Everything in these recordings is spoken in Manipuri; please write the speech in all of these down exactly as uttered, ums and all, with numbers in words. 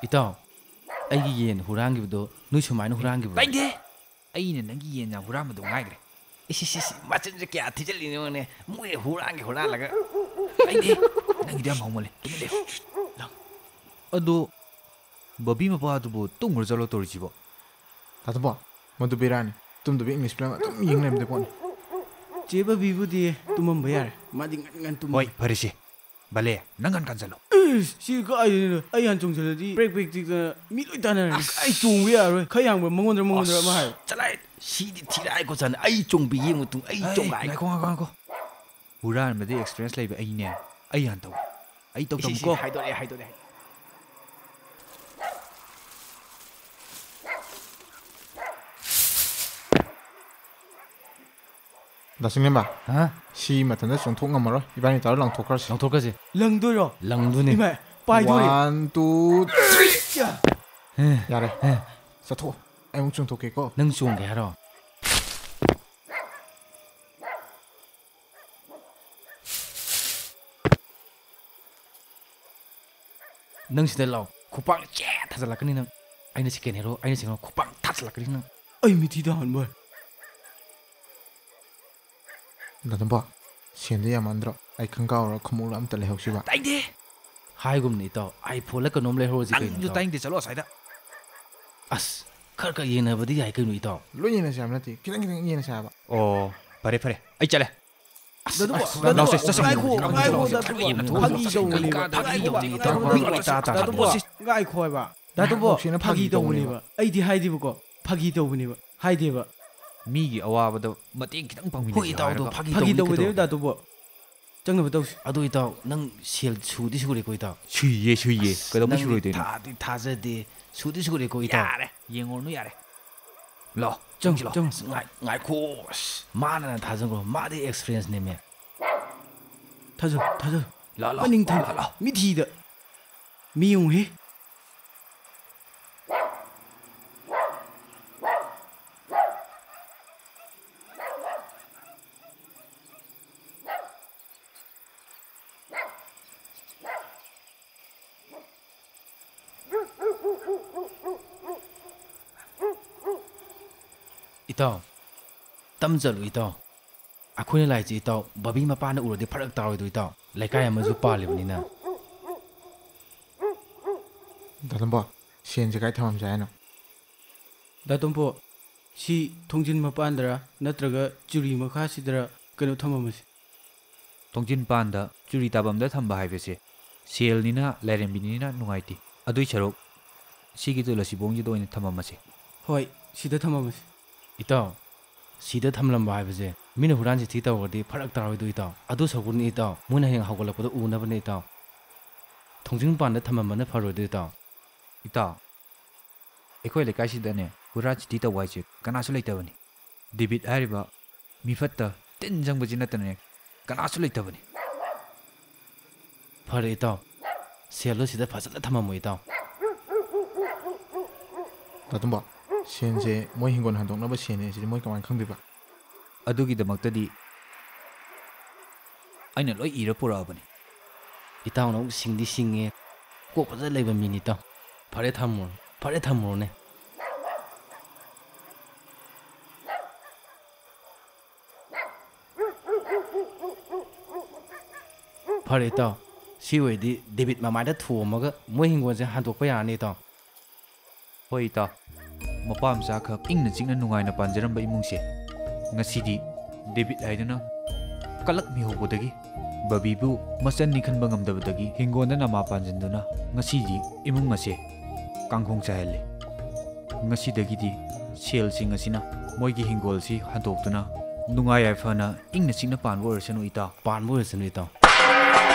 ꯏꯇꯥꯎ, ꯑꯩꯒꯤ ꯌꯦꯟ ꯍꯨꯔꯥꯟꯈꯤꯕꯗꯣ ꯅꯣꯏ ꯁꯨꯃꯥꯏꯅ ꯍꯨꯔꯥꯟꯈꯤꯕ꯭ꯔꯣ? ꯇꯥꯏꯗꯦ! ꯑꯩꯅ ꯅꯪꯒꯤ ꯌꯦꯟ ꯌꯥꯝ ꯍꯨꯔꯥꯟꯕꯗꯣ ꯉꯥꯏꯈ꯭ꯔꯦ꯫ ꯏꯁ, ꯏꯁ, ꯏꯁ, ꯃꯆꯤꯟꯁꯦ ꯀꯌꯥ ꯊꯤꯖꯤꯜꯂꯤꯅꯣꯅꯦ? ꯃꯣꯏ ꯍꯨꯔꯥꯟꯒꯦ ꯍꯨꯔꯥꯜꯂꯒ꯫ ꯇꯥꯏꯗꯦ! ꯅꯪꯒꯤꯗꯤ ꯌꯥꯝ ꯍꯧꯃꯜꯂꯦ꯫ ꯇꯨꯃꯤꯟ ꯂꯩꯌꯨ꯫ ꯑꯗꯣ ꯕꯕꯤ ꯃꯄꯥꯗꯨꯕꯨ ꯇꯨꯝꯈ꯭ꯔ ꯆꯠꯂꯣ ꯇꯧꯔꯤꯁꯤꯕꯣ? ꯇꯥꯇꯣꯝꯕ, ꯃꯗꯨ ꯕꯦꯔꯥꯅꯤ꯫ ꯇꯨꯝꯗꯕꯤ English film ꯑꯗꯨꯝ ꯌꯦꯡ ꯂꯩꯔꯝꯗꯣꯏ ꯄꯣꯠꯅꯤ꯫ ꯆꯦ ꯕꯕꯤꯕꯨꯗꯤ ꯇꯨꯝꯃꯝꯕ ꯌꯥꯔꯦ꯫ ꯃꯥꯗꯤ ꯉꯟ ꯉꯟ ꯇꯨꯝꯃꯤ꯫ ꯍꯣꯏ, ꯐꯔꯦꯁꯦ꯫ ꯕꯂꯦ, ꯅꯪ ꯉꯟ ꯀꯥꯟ ꯆꯠꯂꯣ꯫ ꯏꯁ, ꯁꯤ ꯀꯥꯏꯗꯩꯅꯣ? ꯑꯩ ꯍꯥꯟꯅ ꯆꯣꯡꯁꯤꯜꯂꯗꯤ ꯄ꯭ꯔꯦꯛ ꯄ꯭ꯔꯦꯛ ꯆꯤꯛꯇꯅ ꯃꯤ ꯂꯣꯏ ꯇꯥꯟꯅꯔꯅꯤ꯫ ꯑꯁ꯫ ꯑꯩ ꯆꯣꯡꯕ ꯌꯥꯔꯣꯏ꯫ ꯈꯔ ꯌꯥꯡꯕ ꯃꯉꯣꯟꯗꯔ ꯃꯉꯣꯟꯗꯔ ꯑꯃ ꯍꯥꯏꯌꯨ꯫ ꯆꯠꯂꯣꯍꯦ, ꯁꯤꯗꯤ ꯊꯤꯔꯥꯏ ꯀꯣ ꯆꯥꯅ꯫ ꯑꯩ ꯆꯣꯡꯕꯤꯒꯦ ꯌꯦꯡꯉꯨ ꯇꯨ, ꯑꯩ ꯑꯩ, ꯆꯣꯡꯒꯥꯏ꯫ ꯉꯥꯏꯈꯣ, ꯉꯥꯏꯈꯣ, ꯉꯥꯏꯈꯣ꯫ ꯍꯨꯔꯥꯟꯕꯗ experience ꯂꯩꯕ ꯑꯩꯅꯦ꯫ ꯑꯩ ꯍꯥꯟꯅ ꯇꯧꯒꯦ꯫ ꯑꯩ ꯇꯧ ꯏꯁ, ꯏꯁ, ꯇꯝꯃꯨꯀꯣ꯫ ꯍꯥꯏꯗꯣꯔꯛꯑꯦ, ꯍꯥꯏꯗꯣꯔꯛꯑꯦ꯫ ꯗꯥ ꯆꯤꯡꯂꯦꯝꯕ, ꯍꯥ? ꯁꯤ ꯃꯊꯟꯇ ꯆꯣꯡꯊꯣꯛ ꯉꯝꯃꯔꯣꯏ꯫ ꯏꯕꯥꯅꯤ ꯇꯧꯔ ꯂꯪꯊꯣꯛꯈ꯭ꯔꯁꯤ꯫ ꯂꯪꯊꯣꯛꯈ꯭ꯔꯁꯤ꯫ ꯂꯪꯗꯣꯏꯔꯣ? ꯂꯪꯗꯣꯏꯅꯤ꯫ ꯏꯃꯥ, ꯄꯥꯏꯗꯣꯔꯦ꯫ One, two, three꯫ ꯌꯥ꯫ ꯍꯦ꯫ ꯌꯥꯔꯦ꯫ ꯍꯦ꯫ ꯆꯠꯊꯣꯛꯑꯣ꯫ ꯑꯩ ꯑꯃꯨꯛ ꯆꯣꯡꯊꯣꯛꯀꯦꯀꯣ꯫ ꯅꯪ ꯆꯣꯡꯒꯦ ꯍꯥꯏꯔꯣ? ꯅꯪ ꯁꯤꯗ ꯂꯥꯛꯑꯣ꯫ ꯈꯨꯄꯥꯛ ꯆꯦ ꯊꯥꯖꯤꯜꯂꯛꯀꯅꯤ ꯅꯪ꯫ ꯑꯩꯅ second hero, ꯑꯩꯅ second hero, ꯈꯨꯄꯥꯛ ꯊꯥꯖꯤꯜꯂꯛꯀꯅꯤ ꯅꯪ꯫ ꯑꯩ ꯃꯤꯊꯤꯗ ꯍꯥꯟꯕ꯫ ꯗꯥ ꯇꯣꯝꯕ, ꯁꯦꯟꯗꯣ ꯌꯥꯝꯃꯟꯗ꯭ꯔꯣ? ꯑꯩ ꯈꯪꯒꯥꯎꯔ ꯈꯣꯡꯎꯞꯂ ꯑꯝꯇ ꯂꯩꯍꯧꯁꯤꯕ꯫ ꯇꯥꯏꯗꯦ! ꯍꯥꯏꯒꯨꯝꯅ ꯏꯇꯥꯎ, iPhone ꯂ ꯀꯩꯅꯣꯝ ꯂꯩꯍꯧꯔꯁꯤ ꯀꯩꯅꯣ, ꯅꯪꯁꯨ ꯏꯇꯥꯎ꯫ ꯇꯥꯏꯗꯦ, ꯆꯠꯂꯣ ꯑꯁ꯭ꯋꯥꯏꯗ꯫ ꯑꯁ, ꯈꯔ ꯈꯔ ꯌꯦꯟꯅꯕꯗꯤ ꯌꯥꯏ ꯀꯩꯅꯣ, ꯏꯇꯥꯎ꯫ ꯂꯣꯏ ꯌꯦꯟꯅꯁꯦ ꯍꯥꯏꯕ ꯅꯠꯇꯦ, ꯈꯤꯇꯪ ꯈꯤꯇꯪ ꯌꯦꯟꯅꯁꯦ ꯍꯥꯏꯕ꯫ ꯑꯣ, ꯐꯔꯦ ꯐꯔꯦ, ꯑꯩ ꯆꯠꯂꯦ꯫ ꯑꯁ, ꯗꯥ ꯇꯣꯝꯕ, ꯑꯁ, ꯗꯥ ꯇꯣꯝꯕ, ꯂꯥꯎꯁꯦ, ꯆꯠꯁꯦ꯫ ꯉꯥꯏꯈꯣ, ꯉꯥꯏꯈꯣ, ꯗꯥ ꯇꯣꯝꯕ, ꯐꯥꯒꯤ ꯇꯧꯕꯅꯦ, ꯐꯥꯒꯤ ꯇꯧꯕꯅꯦ, ꯐꯥꯒꯤ ꯇꯧꯕꯅꯦ꯫ ꯗꯥ ꯇꯣꯝꯕ, ꯗꯥ ꯇꯣꯝꯕ, ꯐꯥꯒꯤ ꯇꯧꯕꯅꯦ꯫ ꯗꯥ ꯇꯣꯝꯕ, ꯗꯥ ꯇꯣꯝꯕ, ꯉꯥꯏꯈꯣ, ꯉꯥꯏꯈꯣ, ꯉꯥꯏꯈꯣ꯫ ꯗꯥ ꯇꯣꯝꯕ, ꯐꯥꯒꯤ ꯇꯧꯕꯅꯦꯕ꯫ ꯑꯩꯗꯤ ꯍꯥꯏꯗꯦꯕꯀꯣ, ꯐꯥꯒꯤ ꯇꯧꯕꯅꯦꯕ꯫ ꯍꯥꯏꯗꯦꯕ꯫ ꯃꯤꯒꯤ ꯑꯋꯥꯕꯗ ꯃꯇꯦꯡ ꯈꯤꯇꯪ ꯄꯥꯡꯃꯤꯟꯅꯁꯦ ꯍꯣꯏ, ꯏꯇꯥꯎꯗꯣ, ꯍꯥꯏꯔꯒ꯫ ꯐꯥꯒꯤ ꯐꯥꯒꯤ ꯇꯧꯕꯅꯤ ꯇꯧꯕꯅꯦꯕ, ꯀꯩꯗꯧꯔꯒꯦ? ꯗꯥ ꯇꯣꯝꯕ꯫ ꯆꯪꯅꯕ ꯇꯧꯁꯤ꯫ ꯑꯗꯣ ꯏꯇꯥꯎ, ꯅꯪ ꯁꯦꯜ ꯁꯨꯗꯤ ꯁꯨꯔꯦꯀꯣ, ꯏꯇꯥꯎ? ꯁꯨꯏꯌꯦ, ꯁꯨꯏꯌꯦ꯫ ꯑꯁ, ꯀꯩꯗꯧꯕꯩ ꯅꯪꯗꯤ ꯁꯨꯔꯣꯏꯗꯣꯏꯅꯣ? ꯊꯥꯗꯤ ꯊꯥꯖꯗꯦ꯫ ꯁꯨꯗꯤ ꯁꯨꯔꯦꯀꯣ, ꯏꯇꯥꯎ? ꯌꯥꯔꯦ, ꯌꯦꯡꯉꯨꯔꯅꯨ, ꯌꯥꯔꯦ꯫ ꯂꯥꯛꯑꯣ, ꯆꯪꯉꯣ, ꯆꯪꯁꯤ ꯂꯥꯛꯑꯣ꯫ ꯆꯪꯉꯣ꯫ ꯑꯁ, ꯉꯥꯏ-, ꯉꯥꯏꯈꯣ꯫ ꯑꯁ, ꯃꯥꯅ ꯊꯥꯖꯟꯈ꯭ꯔꯣ꯫ ꯃꯥꯗꯤ experience ꯅꯦꯃꯦ꯫ ꯊꯥꯖꯜꯂꯨ, ꯊꯥꯖꯜꯂꯨ꯫ ꯂꯥꯛꯑꯣ, ꯂꯥꯛꯑꯣ, ꯃꯅꯤꯡ ꯊꯥꯡ-, ꯂꯥꯛꯑꯣ, ꯂꯥꯛꯑꯣ꯫ ꯃꯤꯊꯤꯗ꯫ ꯃꯤ ꯌꯦꯡꯉꯨꯍꯦ꯫ ꯏꯇꯥꯎ, ꯇꯝ ꯆꯠꯂꯨ ꯏꯇꯥꯎ꯫ ꯑꯩꯈꯣꯏꯅ ꯂꯥꯛꯏꯁꯤ ꯏꯇꯥꯎ, ꯕꯕꯤ ꯃꯄꯥꯅ ꯎꯔꯗꯤ ꯐꯔꯛ ꯇꯥꯔꯣꯏꯗ꯭ꯔꯣ ꯏꯇꯥꯎ? ꯂꯩꯀꯥꯏ ꯑꯃꯁꯨ ꯄꯥꯜꯂꯤꯕꯅꯤꯅ꯫ ꯗꯥ ꯇꯣꯝꯕꯣ, ꯁꯦꯟꯁꯦ ꯀꯥꯏ ꯊꯝꯃꯝꯁꯦ ꯍꯥꯏꯅꯣ? ꯗꯥ ꯇꯣꯝꯕꯣ, ꯁꯤ ꯊꯣꯡꯖꯤꯟ ꯃꯄꯥꯟꯗꯔ ꯅꯠꯇ꯭ꯔꯒ ꯆꯨꯔꯤ ꯃꯈꯥꯁꯤꯗꯔ ꯀꯩꯅꯣ ꯊꯝꯃꯝꯃꯁꯤ? ꯊꯣꯡꯖꯤꯟ ꯄꯥꯟꯗ ꯆꯨꯔꯤ ꯇꯥꯐꯝꯗ ꯊꯝꯕ ꯍꯥꯏꯕꯁꯦ ꯁꯦꯜꯅꯤꯅ ꯂꯥꯏꯔꯦꯝꯕꯤꯅꯤꯅ ꯅꯨꯡꯉꯥꯏꯇꯦ꯫ ꯑꯗꯨꯏ ꯁꯔꯨꯛ ꯁꯤꯒꯤ ꯇꯨꯂꯁꯤꯕꯣꯡꯁꯤꯗ ꯑꯣꯏꯅ ꯊꯝꯃꯝꯃꯁꯦ꯫ ꯍꯣꯏ, ꯁꯤꯗ ꯊꯝꯃꯝꯃꯁꯤ꯫ ꯏꯇꯥꯎ, ꯁꯤꯗ ꯊꯝꯂꯝꯕ ꯍꯥꯏꯕꯁꯦ ꯃꯤꯅ ꯍꯨꯔꯥꯟ ꯆꯤꯊꯤ ꯇꯧꯔꯗꯤ ꯐꯔꯛ ꯇꯥꯔꯣꯏꯗꯣ ꯏꯇꯥꯎ? ꯑꯗꯨ ꯁꯔꯨꯛꯄꯨꯗꯤ ꯏꯇꯥꯎ, ꯃꯣꯏꯅ ꯍꯌꯦꯡ ꯍꯧꯒꯠꯂꯛꯄꯗ ꯎꯅꯕꯅꯦ ꯏꯇꯥꯎ꯫ ꯊꯣꯡꯖꯤꯟ ꯄꯥꯟꯗ ꯊꯝꯃꯝꯕꯅ ꯐꯔꯣꯏꯗꯣ ꯏꯇꯥꯎ? ꯏꯇꯥꯎ, ꯑꯩꯈꯣꯏ ꯂꯩꯀꯥꯏꯁꯤꯗꯅꯦ ꯍꯨꯔꯥꯟ ꯆꯤꯊꯤ ꯇꯧꯕ ꯍꯥꯏꯁꯦ ꯀꯅꯥꯁꯨ ꯂꯩꯇꯕꯅꯤ꯫ ꯗꯦꯕꯤꯠ ꯍꯥꯏꯔꯤꯕ ꯃꯤꯐꯠꯇ ꯇꯤꯟ ꯆꯪꯕꯁꯤ ꯅꯠꯇꯅꯅꯦ ꯀꯅꯥꯁꯨ ꯂꯩꯇꯕꯅꯤ꯫ ꯐꯔꯦ ꯏꯇꯥꯎ, ꯁꯦꯜꯗꯣ ꯁꯤꯗ ꯐꯖꯅ ꯊꯝꯃꯝꯃꯣ ꯏꯇꯥꯎ꯫ ꯗꯥ ꯇꯣꯝꯕ, ꯁꯦꯟꯁꯦ ꯃꯣꯏ ꯍꯤꯡꯒꯣꯜ ꯍꯟꯗꯣꯛꯅꯕ ꯁꯦꯟꯅꯦ ꯁꯤꯗꯤ ꯃꯣꯏ ꯀꯃꯥꯏꯅ ꯈꯪꯗꯣꯏꯕ? ꯑꯗꯨꯒꯤꯗꯃꯛꯇꯗꯤ ꯑꯩꯅ ꯂꯣꯏ ꯏꯔ ꯄꯨꯔꯛꯑꯕꯅꯤ꯫ ꯏꯇꯥꯎꯅ ꯑꯃꯨꯛ ꯁꯤꯡꯗꯤ ꯁꯤꯡꯉꯦ, ꯀꯣꯛ ꯐꯖ ꯂꯩꯕ ꯃꯤꯅꯤ ꯏꯇꯥꯎ꯫ ꯐꯔꯦ ꯊꯝꯃꯨꯔꯣ, ꯐꯔꯦ ꯊꯝꯃꯨꯔꯣꯅꯦ꯫ ꯐꯔꯦ ꯏꯇꯥꯎ, ꯁꯤ ꯑꯣꯏꯔꯗꯤ ꯗꯦꯕꯤꯠ ꯃꯃꯥꯏꯗ ꯊꯣꯝꯃꯒ ꯃꯣꯏ ꯍꯤꯡꯒꯣꯜꯁꯦ ꯍꯟꯗꯣꯛꯄ ꯌꯥꯔꯅꯤ ꯏꯇꯥꯎ꯫ ꯍꯣꯏ ꯏꯇꯥꯎ, ꯃꯄꯥ ꯃꯆꯥꯈꯛ ꯏꯪꯅ ꯆꯤꯛꯅ ꯅꯨꯡꯉꯥꯏꯅ ꯄꯥꯟꯖꯔꯝꯕ ꯏꯃꯨꯡꯁꯦ ꯉꯁꯤꯗꯤ ꯗꯦꯕꯤꯠ ꯍꯥꯏꯗꯨꯅ ꯀꯂꯛ ꯃꯤꯍꯧꯕꯗꯒꯤ ꯕꯕꯤꯕꯨ ꯃꯆꯟꯅꯤ ꯈꯟꯕ ꯉꯝꯗꯕꯗꯒꯤ ꯍꯤꯡꯒꯣꯜꯗ ꯅꯃꯥ ꯄꯥꯟꯁꯤꯟꯗꯨꯅ ꯉꯁꯤꯗꯤ ꯏꯃꯨꯡ ꯑꯁꯦ ꯀꯥꯡꯈꯣꯡ ꯆꯥꯏꯍꯜꯂꯦ꯫ ꯉꯁꯤꯗꯒꯤꯗꯤ ꯁꯦꯜꯁꯤꯡ ꯑꯁꯤꯅ ꯃꯣꯏꯒꯤ ꯍꯤꯡꯒꯣꯜꯁꯤ ꯍꯟꯗꯣꯛꯇꯨꯅ ꯅꯨꯡꯉꯥꯏ ꯌꯥꯏꯐꯅ ꯏꯪꯅ ꯆꯤꯛꯅ ꯄꯥꯟꯕ ꯑꯣꯏꯔꯁꯅꯨ ꯏꯇꯥꯎ꯫ ꯄꯥꯟꯕ ꯑꯣꯏꯔꯁꯅꯨ ꯏꯇꯥꯎ꯫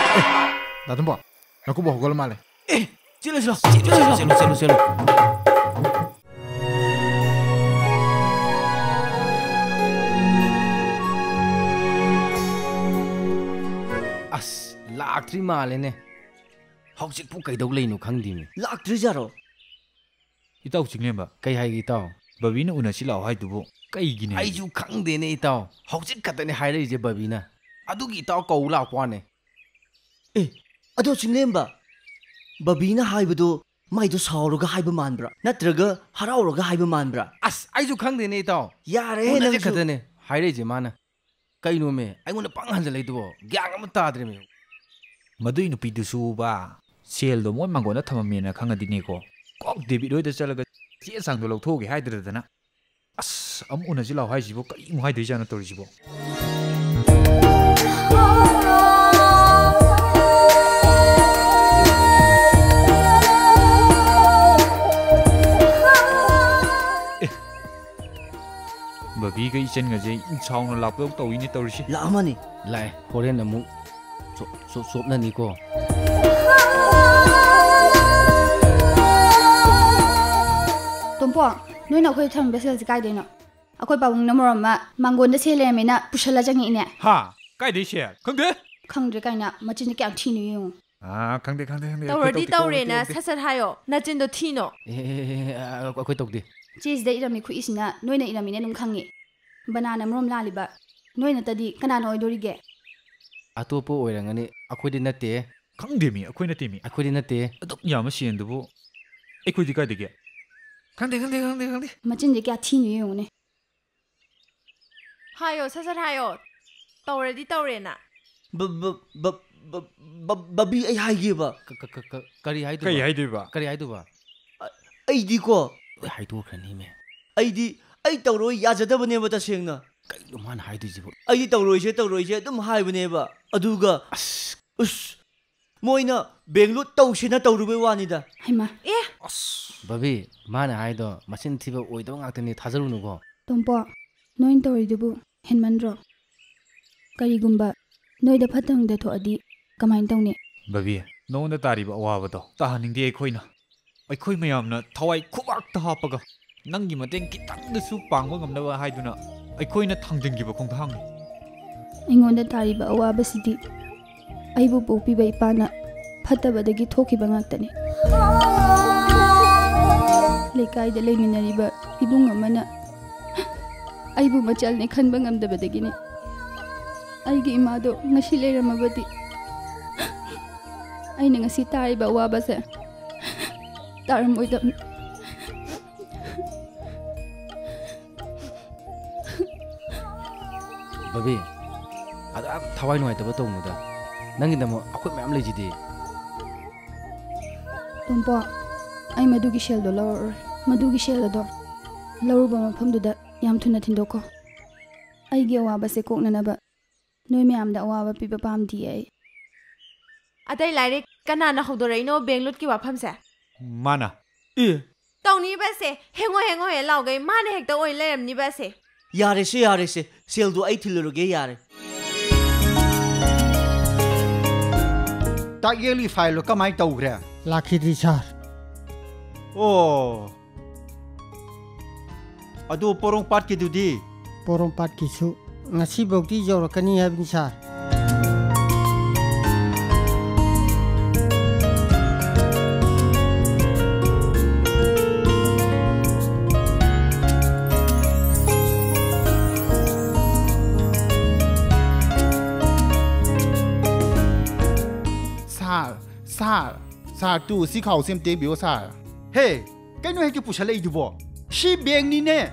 ꯗꯥ ꯇꯣꯝꯕ, ꯅꯀꯨꯕꯣꯛ ꯍꯧꯒꯠꯂ ꯃꯥꯜꯂꯦ꯫ ꯑꯦ, ꯆꯦꯜꯂꯨ, ꯆꯦꯜꯂꯨ, ꯆꯦꯜꯂꯨ, ꯆꯦꯜꯂꯨ, ꯆꯦꯜꯂꯨ, ꯆꯦꯜꯂꯨ꯫ ꯑꯁ, ꯂꯥꯛꯇ꯭ꯔꯤ ꯃꯥꯜꯂꯦꯅꯦ꯫ ꯍꯧꯖꯤꯛꯄꯨ ꯀꯩꯗꯧ ꯂꯩꯅꯣ ꯈꯪꯗꯦꯅꯦ꯫ ꯂꯥꯛꯇ꯭ꯔꯤꯖꯥꯔꯣ? ꯏꯇꯥꯎ ꯆꯤꯡꯂꯦꯝꯕ꯫ ꯀꯩ ꯍꯥꯏꯒꯦ ꯏꯇꯥꯎ? ꯕꯕꯤꯅ ꯎꯅꯁꯤ ꯂꯥꯛꯑꯣ ꯍꯥꯏꯗꯨꯕꯨ ꯀꯩꯒꯤꯅꯦ? ꯑꯩꯁꯨ ꯈꯪꯗꯦꯅꯦ ꯏꯇꯥꯎ꯫ ꯍꯧꯖꯤꯛ ꯈꯛꯇꯅꯦ ꯍꯥꯏꯔꯛꯏꯁꯦ ꯕꯕꯤꯅ꯫ ꯑꯗꯨꯒꯤ ꯏꯇꯥꯎ ꯀꯧ ꯂꯥꯛꯄ ꯋꯥꯅꯦ꯫ ꯑꯦ, ꯑꯗꯣ ꯆꯤꯡꯂꯦꯝꯕ, ꯕꯕꯤꯅ ꯍꯥꯏꯕꯗꯣ ꯃꯥꯏꯗꯣ ꯁꯥꯎꯔꯒ ꯍꯥꯏꯕ ꯃꯥꯟꯕ꯭ꯔꯥ, ꯅꯠꯇ꯭ꯔꯒ ꯍꯔꯥꯎꯔꯒ ꯍꯥꯏꯕ ꯃꯥꯟꯕ꯭ꯔꯥ? ꯑꯁ, ꯑꯩꯁꯨ ꯈꯪꯗꯦꯅꯦ, ꯏꯇꯥꯎ꯫ ꯌꯥꯔꯦꯍꯦ, ꯎꯅꯁꯦ ꯅꯪꯁꯨ꯫ ꯈꯛꯇꯅꯦ ꯍꯥꯏꯔꯛꯏꯁꯦ ꯃꯥꯅ꯫ ꯀꯩꯅꯣꯃꯦ, ꯑꯩꯉꯣꯟꯗ ꯄꯪꯍꯟꯖꯜꯂꯛꯏꯗꯨꯕꯣ? ꯒ꯭ꯌꯥꯟ ꯑꯃ ꯇꯥꯗ꯭ꯔꯦꯃꯦ꯫ ꯃꯗꯨꯏ ꯅꯨꯄꯤꯗꯨꯁꯨꯕ, ꯁꯦꯜꯗꯣ ꯃꯣꯏ ꯃꯥꯡꯒꯣꯟꯗ ꯊꯝꯃꯝꯃꯦꯅ ꯈꯪꯉꯗꯤꯅꯦꯀꯣ, ꯀꯣꯛ ꯗꯦꯕꯤꯠ ꯍꯣꯏꯗ ꯆꯠꯂꯒ ꯆꯦ ꯆꯥꯡꯗꯣ ꯂꯧꯊꯣꯛꯎꯒꯦ ꯍꯥꯏꯗ꯭ꯔꯗꯅ꯫ ꯑꯁ, ꯑꯃꯨꯛ ꯎꯅꯁꯤ ꯂꯥꯛꯑꯣ ꯍꯥꯏꯁꯤꯕꯣ? ꯀꯔꯤ ꯑꯃꯨꯛ ꯍꯥꯏꯗꯣꯏꯖꯥꯠꯅꯣ ꯇꯧꯔꯤꯁꯤꯕꯣ? ꯑꯦ, ꯕꯕꯤꯒ ꯏꯆꯟꯒꯁꯦ ꯁꯥꯎꯅ ꯂꯥꯛꯄꯗꯧ ꯇꯧꯏꯅꯦ ꯇꯧꯔꯤꯁꯤ꯫ ꯂꯥꯛꯑꯝꯃꯅꯤ꯫ ꯂꯥꯛꯑꯦ, ꯍꯣꯔꯦꯟ ꯑꯃꯨꯛ ꯆꯣ-, ꯆꯣ-, ꯆꯣꯞꯅꯅꯤꯀꯣ꯫ ꯇꯣꯝꯄꯣ, ꯅꯣꯏꯅ ꯑꯩꯈꯣꯏ ꯊꯝꯃꯤꯕ ꯁꯦꯜꯁꯦ ꯀꯥꯏꯗꯩꯅꯣ? ꯑꯩꯈꯣꯏ ꯄꯥꯕꯨꯡꯅ ꯃꯔꯣꯝ ꯑꯃ ꯃꯥꯡꯒꯣꯟꯗ ꯁꯦꯜ ꯂꯩꯔꯝꯃꯦꯅ ꯄꯨꯁꯜꯂ ꯆꯪꯉꯛꯏꯅꯦ꯫ ꯍꯥ? ꯀꯥꯏꯗꯩ ꯁꯦꯜ? ꯈꯪꯗꯦ꯫ ꯈꯪꯗ꯭ꯔꯦ ꯀꯥꯏꯅ ꯃꯆꯤꯟꯁꯦ ꯀꯌꯥꯝ ꯊꯤꯅꯣ ꯌꯦꯡꯉꯨ꯫ ꯑꯥ, ꯈꯪꯗꯦ, ꯈꯪꯗꯦ, ꯈꯪꯗꯦ꯫ ꯑꯩꯈꯣꯏ ꯇꯧꯔꯗꯤ ꯇꯧꯗꯦꯀꯣ, ꯑꯩꯈꯣꯏ ꯇꯧꯔꯦꯅ ꯇꯧꯗꯦ꯫ ꯁꯠ ꯁꯠ ꯍꯥꯏꯌꯣ, ꯅꯆꯤꯟꯗꯣ ꯊꯤꯅꯣ꯫ ꯑꯦ, ꯑꯦ, ꯑꯦ, ꯑꯦ, ꯑꯩꯈꯣꯏ ꯇꯧꯗꯦ꯫ ꯆꯦꯁꯤꯗ ꯏꯔꯝꯃꯤ ꯈꯨꯏꯁꯤꯅ ꯅꯣꯏꯅ ꯏꯔꯝꯃꯤꯅꯦ ꯑꯗꯨꯝ ꯈꯪꯉꯤ꯫ ꯕꯅꯥꯅ ꯃꯔꯣꯝ ꯂꯥꯜꯂꯤꯕ꯫ ꯅꯣꯏ ꯅꯠꯇꯗꯤ ꯀꯅꯥꯅ ꯑꯣꯏꯗꯣꯔꯤꯒꯦ? ꯑꯇꯣꯞꯄ ꯑꯣꯏꯔꯝꯒꯅꯤ, ꯑꯩꯈꯣꯏꯗꯤ ꯅꯠꯇꯦ꯫ ꯈꯪꯗꯦꯃꯤ, ꯑꯩꯈꯣꯏ ꯅꯠꯇꯦꯃꯤ꯫ ꯑꯩꯈꯣꯏꯗꯤ ꯅꯠꯇꯦ꯫ ꯑꯗꯨꯛ ꯌꯥꯝꯕ ꯁꯦꯟꯗꯨꯕꯨ ꯑꯩꯈꯣꯏꯗꯤ ꯀꯥꯏꯗꯒꯤ? ꯈꯪꯗꯦ, ꯈꯪꯗꯦ, ꯈꯪꯗꯦ, ꯈꯪꯗꯦ꯫ ꯃꯆꯤꯟꯁꯦ ꯀꯌꯥ ꯊꯤꯅꯣ ꯌꯦꯡꯉꯨꯅꯦ꯫ ꯍꯥꯏꯌꯣ, ꯁꯠ ꯁꯠ ꯍꯥꯏꯌꯣ꯫ ꯇꯧꯔꯗꯤ ꯇꯧꯔꯦꯅ꯫ ꯕ-, ꯕ-, ꯕ-, ꯕ-, ꯕ-, ꯕꯕꯤ, ꯑꯩ ꯍꯥꯏꯒꯦꯕ꯫ ꯀ-, ꯀ-, ꯀ-, ꯀ-, ꯀꯔꯤ ꯍꯥꯏꯗꯣꯏꯕ? ꯀꯔꯤ ꯍꯥꯏꯗꯣꯏꯕ? ꯀꯔꯤ ꯍꯥꯏꯗꯣꯏꯕ? ꯑ-, ꯑꯩꯗꯤꯀꯣ꯫ ꯂꯣꯏ ꯍꯥꯏꯗꯣꯛꯈ꯭ꯔꯅꯤꯃꯦ꯫ ꯑꯩꯗꯤ, ꯑꯩ ꯇꯧꯔꯣꯏ ꯌꯥꯖꯗꯕꯅꯦꯕ ꯇꯁꯦꯡꯅ꯫ ꯀꯩꯅꯣ ꯃꯥꯅ ꯍꯥꯏꯗꯣꯏꯁꯤꯕꯣ? ꯑꯩꯗꯤ ꯇꯧꯔꯣꯏꯁꯦ, ꯇꯧꯔꯣꯏꯁꯦ ꯑꯗꯨꯝ ꯍꯥꯏꯕꯅꯦꯕ꯫ ꯑꯗꯨꯒ ꯑꯁ꯫ ꯎꯁ, ꯃꯣꯏꯅ ꯕꯦꯡꯒꯂꯨꯔ ꯇꯧꯁꯦꯅ ꯇꯧꯔꯨꯕꯩ ꯋꯥꯅꯤꯗ꯫ ꯍꯩꯃꯥ꯫ ꯑꯦ! ꯑꯁ꯫ ꯕꯕꯤ, ꯃꯥꯅ ꯍꯥꯏꯗꯣ ꯃꯆꯤꯟ ꯊꯤꯕ ꯑꯣꯏꯗꯕ ꯉꯥꯛꯇꯅꯤ, ꯊꯥꯖꯔꯨꯅꯨꯀꯣ꯫ ꯇꯣꯝꯄꯣ, ꯅꯣꯏꯅ ꯇꯧꯔꯤꯗꯨꯕꯨ ꯍꯦꯟꯃꯟꯗ꯭ꯔꯣ? ꯀꯔꯤꯒꯨꯝꯕ ꯅꯣꯏꯗ ꯐꯠꯇꯕꯗ ꯊꯣꯛꯑꯗꯤ ꯀꯃꯥꯏꯅ ꯇꯧꯅꯤ? ꯕꯕꯤ, ꯅꯉꯣꯟꯗ ꯇꯥꯔꯤꯕ ꯑꯋꯥꯕꯗꯣ ꯇꯥꯍꯟꯅꯤꯡꯗꯦ ꯑꯩꯈꯣꯏꯅ꯫ ꯑꯩꯈꯣꯏ ꯃꯌꯥꯝꯅ ꯊꯋꯥꯏ ꯈꯨꯕꯥꯛꯇ ꯍꯥꯞꯄꯒ ꯅꯪꯒꯤ ꯃꯇꯦꯡ ꯈꯤꯇꯪꯗꯁꯨ ꯄꯥꯡꯕ ꯉꯝꯅꯕ ꯍꯥꯏꯗꯨꯅ ꯑꯩꯈꯣꯏꯅ ꯊꯥꯡꯖꯤꯟꯈꯤꯕ ꯈꯣꯡꯊꯥꯡꯅꯤ꯫ ꯑꯩꯉꯣꯟꯗ ꯇꯥꯔꯤꯕ ꯑꯋꯥꯕꯁꯤꯗꯤ ꯑꯩꯕꯨ ꯄꯣꯛꯄꯤꯕ ꯏꯄꯥꯅ ꯐꯠꯇꯕꯗꯒꯤ ꯊꯣꯛꯈꯤꯕ ꯉꯥꯛꯇꯅꯤ꯫ ꯂꯩꯀꯥꯏꯗ ꯂꯩꯃꯤꯟꯅꯔꯤꯕ ꯏꯕꯨꯡ ꯑꯃꯅ ꯑꯩꯕꯨ ꯃꯆꯜꯅꯦ ꯈꯟꯕ ꯉꯝꯗꯕꯗꯒꯤꯅꯤ꯫ ꯑꯩꯒꯤ ꯏꯃꯥꯗꯣ ꯉꯁꯤ ꯂꯩꯔꯝꯃꯕꯗꯤ ꯑꯩꯅ ꯉꯁꯤ ꯇꯥꯔꯤꯕ ꯑꯋꯥꯕꯁꯦ ꯇꯥꯔꯝꯃꯣꯏꯗꯕꯅꯤ꯫ ꯕꯕꯤ, ꯑꯗꯨ ꯌꯥꯝ ꯊꯋꯥꯏ ꯅꯨꯡꯉꯥꯏꯇꯕ ꯇꯧꯅꯨꯗ꯫ ꯅꯪꯒꯤꯗꯃꯛ ꯑꯩꯈꯣꯏ ꯃꯌꯥꯝ ꯂꯩꯁꯤꯗꯤ꯫ ꯇꯣꯝꯄꯣ, ꯑꯩ ꯃꯗꯨꯒꯤ ꯁꯦꯜꯗꯣ ꯂꯧꯔꯔꯣꯏ꯫ ꯃꯗꯨꯒꯤ ꯁꯦꯜ ꯑꯗꯣ ꯂꯧꯔꯨꯕ ꯃꯐꯝꯗꯨꯗ ꯌꯥꯝ ꯊꯨꯅ ꯊꯤꯟꯗꯣꯛꯈꯣ꯫ ꯑꯩꯒꯤ ꯑꯋꯥꯕꯁꯦ ꯀꯣꯛꯅꯅꯕ ꯅꯣꯏ ꯃꯌꯥꯝꯗ ꯑꯋꯥꯕ ꯄꯤꯕ ꯄꯥꯝꯗꯤꯌꯦ ꯑꯩ꯫ ꯑꯇꯩ ꯂꯥꯏꯔꯤꯛ ꯀꯅꯥꯅ ꯍꯧꯗꯣꯔꯛꯏꯅꯣ ꯕꯦꯡꯛ ꯂꯨꯠꯀꯤ ꯋꯥꯐꯝꯁꯦ? ꯃꯥꯅ꯫ ꯑꯦ꯫ ꯇꯧꯅꯤꯕꯁꯦ, ꯍꯦꯡꯉꯣ ꯍꯦꯡꯉꯣ ꯍꯦ ꯂꯥꯎꯒꯩ ꯃꯥꯅ ꯍꯦꯛꯇ ꯑꯣꯏ ꯂꯩꯔꯝꯅꯤꯕꯁꯦ꯫ ꯌꯥꯔꯦꯁꯦ, ꯌꯥꯔꯦꯁꯦ, ꯁꯦꯜꯗꯣ ꯑꯩ ꯊꯤꯜꯂꯨꯔꯒꯦ, ꯌꯥꯔꯦ꯫ ꯇꯥꯛꯌꯦꯜꯒꯤ ꯐꯥꯏꯜꯗꯣ ꯀꯃꯥꯏꯅ ꯇꯧꯈ꯭ꯔꯦ? ꯂꯥꯛꯈꯤꯗ꯭ꯔꯤ, ꯁꯥꯔ꯫ ꯑꯣ꯫ ꯑꯗꯨ ꯄꯣꯔꯣꯝꯄꯥꯠꯀꯤꯗꯨꯗꯤ? ꯄꯣꯔꯣꯝꯄꯥꯠꯀꯤꯁꯨ ꯉꯁꯤꯐꯧꯗꯤ ꯌꯧꯔꯛꯀꯅꯤ ꯍꯥꯏꯕꯅꯤ, ꯁꯥꯔ꯫ ꯁꯥꯔ, ꯁꯥꯔ, ꯁꯥꯔ, ꯇꯨ, ꯁꯤ ꯈꯥꯎꯁꯦ ꯑꯝꯇ ꯌꯦꯡꯕꯤꯌꯣ, ꯁꯥꯔ꯫ ꯍꯦ, ꯀꯩꯅꯣ ꯍꯦꯛꯇ ꯄꯨꯁꯜꯂꯛꯏꯗꯨꯕꯣ? ꯁꯤ ꯕꯦꯡꯅꯤꯅꯦ꯫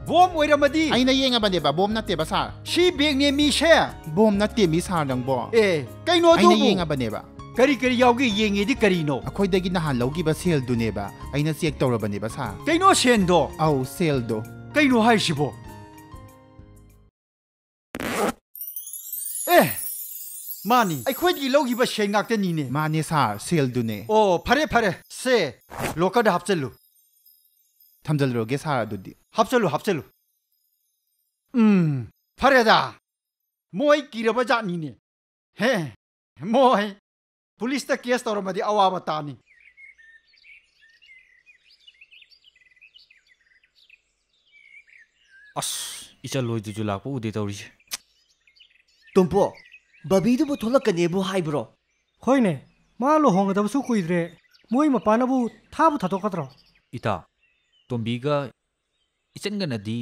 ꯕꯣꯝ ꯑꯣꯏꯔꯝꯃꯗꯤ? ꯑꯩꯅ ꯌꯦꯡꯉꯕꯅꯦꯕ, ꯕꯣꯝ ꯅꯠꯇꯦꯕ, ꯁꯥꯔ꯫ ꯁꯤ ꯕꯦꯡꯅꯦ ꯃꯤꯁꯦ꯫ ꯕꯣꯝ ꯅꯠꯇꯦ ꯃꯤ, ꯁꯥꯔ, ꯅꯪꯕꯣ꯫ ꯑꯦ, ꯀꯩꯅꯣ ꯑꯩꯅ ꯑꯗꯨꯕꯨ? ꯌꯦꯡꯉꯕꯅꯦꯕ꯫ ꯀꯔꯤ ꯀꯔꯤ ꯌꯥꯎꯒꯦ ꯌꯦꯡꯉꯦꯗꯤ ꯀꯔꯤꯅꯣ? ꯑꯩꯈꯣꯏꯗꯒꯤ ꯅꯍꯥꯟ ꯂꯧꯈꯤꯕ ꯁꯦꯜꯗꯨꯅꯦꯕ꯫ ꯑꯩꯅ ꯆꯦꯛ ꯇꯧꯔꯕꯅꯦꯕ, ꯁꯥꯔ꯫ ꯀꯩꯅꯣ ꯁꯦꯟꯗꯣ? ꯑꯧ, ꯁꯦꯜꯗꯣ꯫ ꯀꯩꯅꯣ ꯍꯥꯏꯁꯤꯕꯣ? ꯑꯦ, ꯃꯥꯅꯤ꯫ ꯑꯩꯈꯣꯏꯗꯒꯤ ꯂꯧꯈꯤꯕ ꯁꯦꯟ ꯉꯥꯛꯇꯅꯤꯅꯦ꯫ ꯃꯥꯅꯦ, ꯁꯥꯔ, ꯁꯦꯜꯗꯨꯅꯦ꯫ ꯑꯣ, ꯐꯔꯦ, ꯐꯔꯦ꯫ ꯁꯦ, ꯂꯣꯀꯔꯗ ꯍꯥꯞꯆꯜꯂꯨ꯫ ꯊꯝꯖꯜꯂꯨꯔꯒꯦ, ꯁꯥꯔ, ꯑꯗꯨꯗꯤ꯫ ꯍꯥꯞꯆꯜꯂꯨ, ꯍꯥꯞꯆꯜꯂꯨ꯫ ꯎꯝ, ꯐꯔꯦꯗ꯫ ꯃꯣꯏ ꯀꯤꯔꯕ ꯖꯥꯠꯅꯤꯅꯦ꯫ ꯍꯦ, ꯃꯣꯏ ꯄꯨꯂꯤꯁꯇ ꯀꯦꯁ ꯇꯧꯔꯝꯃꯗꯤ ꯑꯋꯥꯕ ꯇꯥꯅꯤ꯫ ꯑꯁ, ꯏꯆꯜ ꯍꯣꯏꯗꯨꯁꯨ ꯂꯥꯛꯄ ꯎꯗꯦ ꯇꯧꯔꯤꯁꯦ꯫ ꯇꯣꯝꯄꯣ, ꯕꯕꯤꯗꯨꯕꯨ ꯊꯣꯛꯂꯛꯀꯅꯦꯕꯨ ꯍꯥꯏꯕ꯭ꯔꯣ? ꯍꯣꯏꯅꯦ, ꯃꯥ ꯂꯨꯍꯣꯡꯒꯗꯕꯁꯨ ꯀꯨꯏꯗ꯭ꯔꯦ꯫ ꯃꯣꯏ ꯃꯄꯥꯅꯕꯨ ꯊꯥꯕꯨ ꯊꯥꯗꯣꯛꯀꯗ꯭ꯔꯣ? ꯏꯇꯥꯎ, ꯇꯣꯝꯕꯤꯒ ꯏꯆꯟꯒꯅꯗꯤ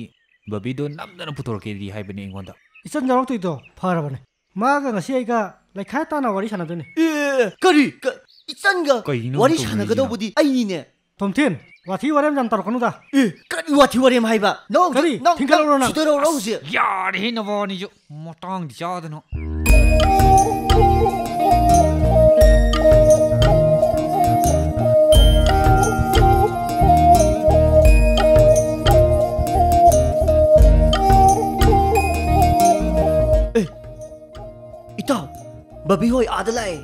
ꯕꯕꯤꯗꯣ ꯅꯝꯗꯅ ꯄꯨꯊꯣꯔꯛꯀꯦꯗꯤ ꯍꯥꯏꯕꯅꯦ ꯑꯩꯉꯣꯟꯗ꯫ ꯏꯆꯟ ꯌꯥꯎꯔꯛꯇꯣꯏꯗꯣ ꯐꯔꯕꯅꯦ꯫ ꯃꯥꯒ ꯉꯁꯤ ꯑꯩꯒ ꯂꯩꯈꯥꯏ ꯇꯥꯅ ꯋꯥꯔꯤ ꯁꯥꯟꯅꯗꯣꯏꯅꯦ꯫ ꯑꯦ, ꯀꯔꯤ? ꯀ-, ꯏꯆꯟꯒ ꯀꯩꯅꯣ ꯋꯥꯔꯤ ꯇꯧꯔꯤꯁꯤꯕꯣ? ꯁꯥꯟꯅꯒꯗꯧꯕꯗꯤ ꯑꯩꯅꯤꯅꯦ꯫ ꯇꯣꯝꯊꯤꯟ, ꯋꯥꯊꯤ ꯋꯥꯔꯦꯝ ꯌꯥꯝ ꯇꯧꯔꯛꯀꯅꯨꯗ꯫ ꯑꯦ, ꯀꯔꯤ ꯋꯥꯊꯤ ꯋꯥꯔꯦꯝ ꯍꯥꯏꯕ? ꯂꯧ, ꯀꯔꯤ? ꯅꯪ, ꯊꯤꯡꯒꯠꯂꯛꯎꯔꯣ ꯅꯪ? ꯅꯪ ꯁꯤꯗꯣꯔꯛꯎꯔꯣ ꯍꯧꯖꯤꯛ? ꯌꯥꯔꯦꯍꯦ ꯅꯕꯥꯅꯤꯁꯨ, ꯃꯇꯥꯡꯗꯤ ꯆꯥꯗꯅ꯫ ꯑꯦ, ꯏꯇꯥꯎ, ꯕꯕꯤ ꯍꯣꯏ ꯑꯥꯗ ꯂꯥꯛꯑꯦ꯫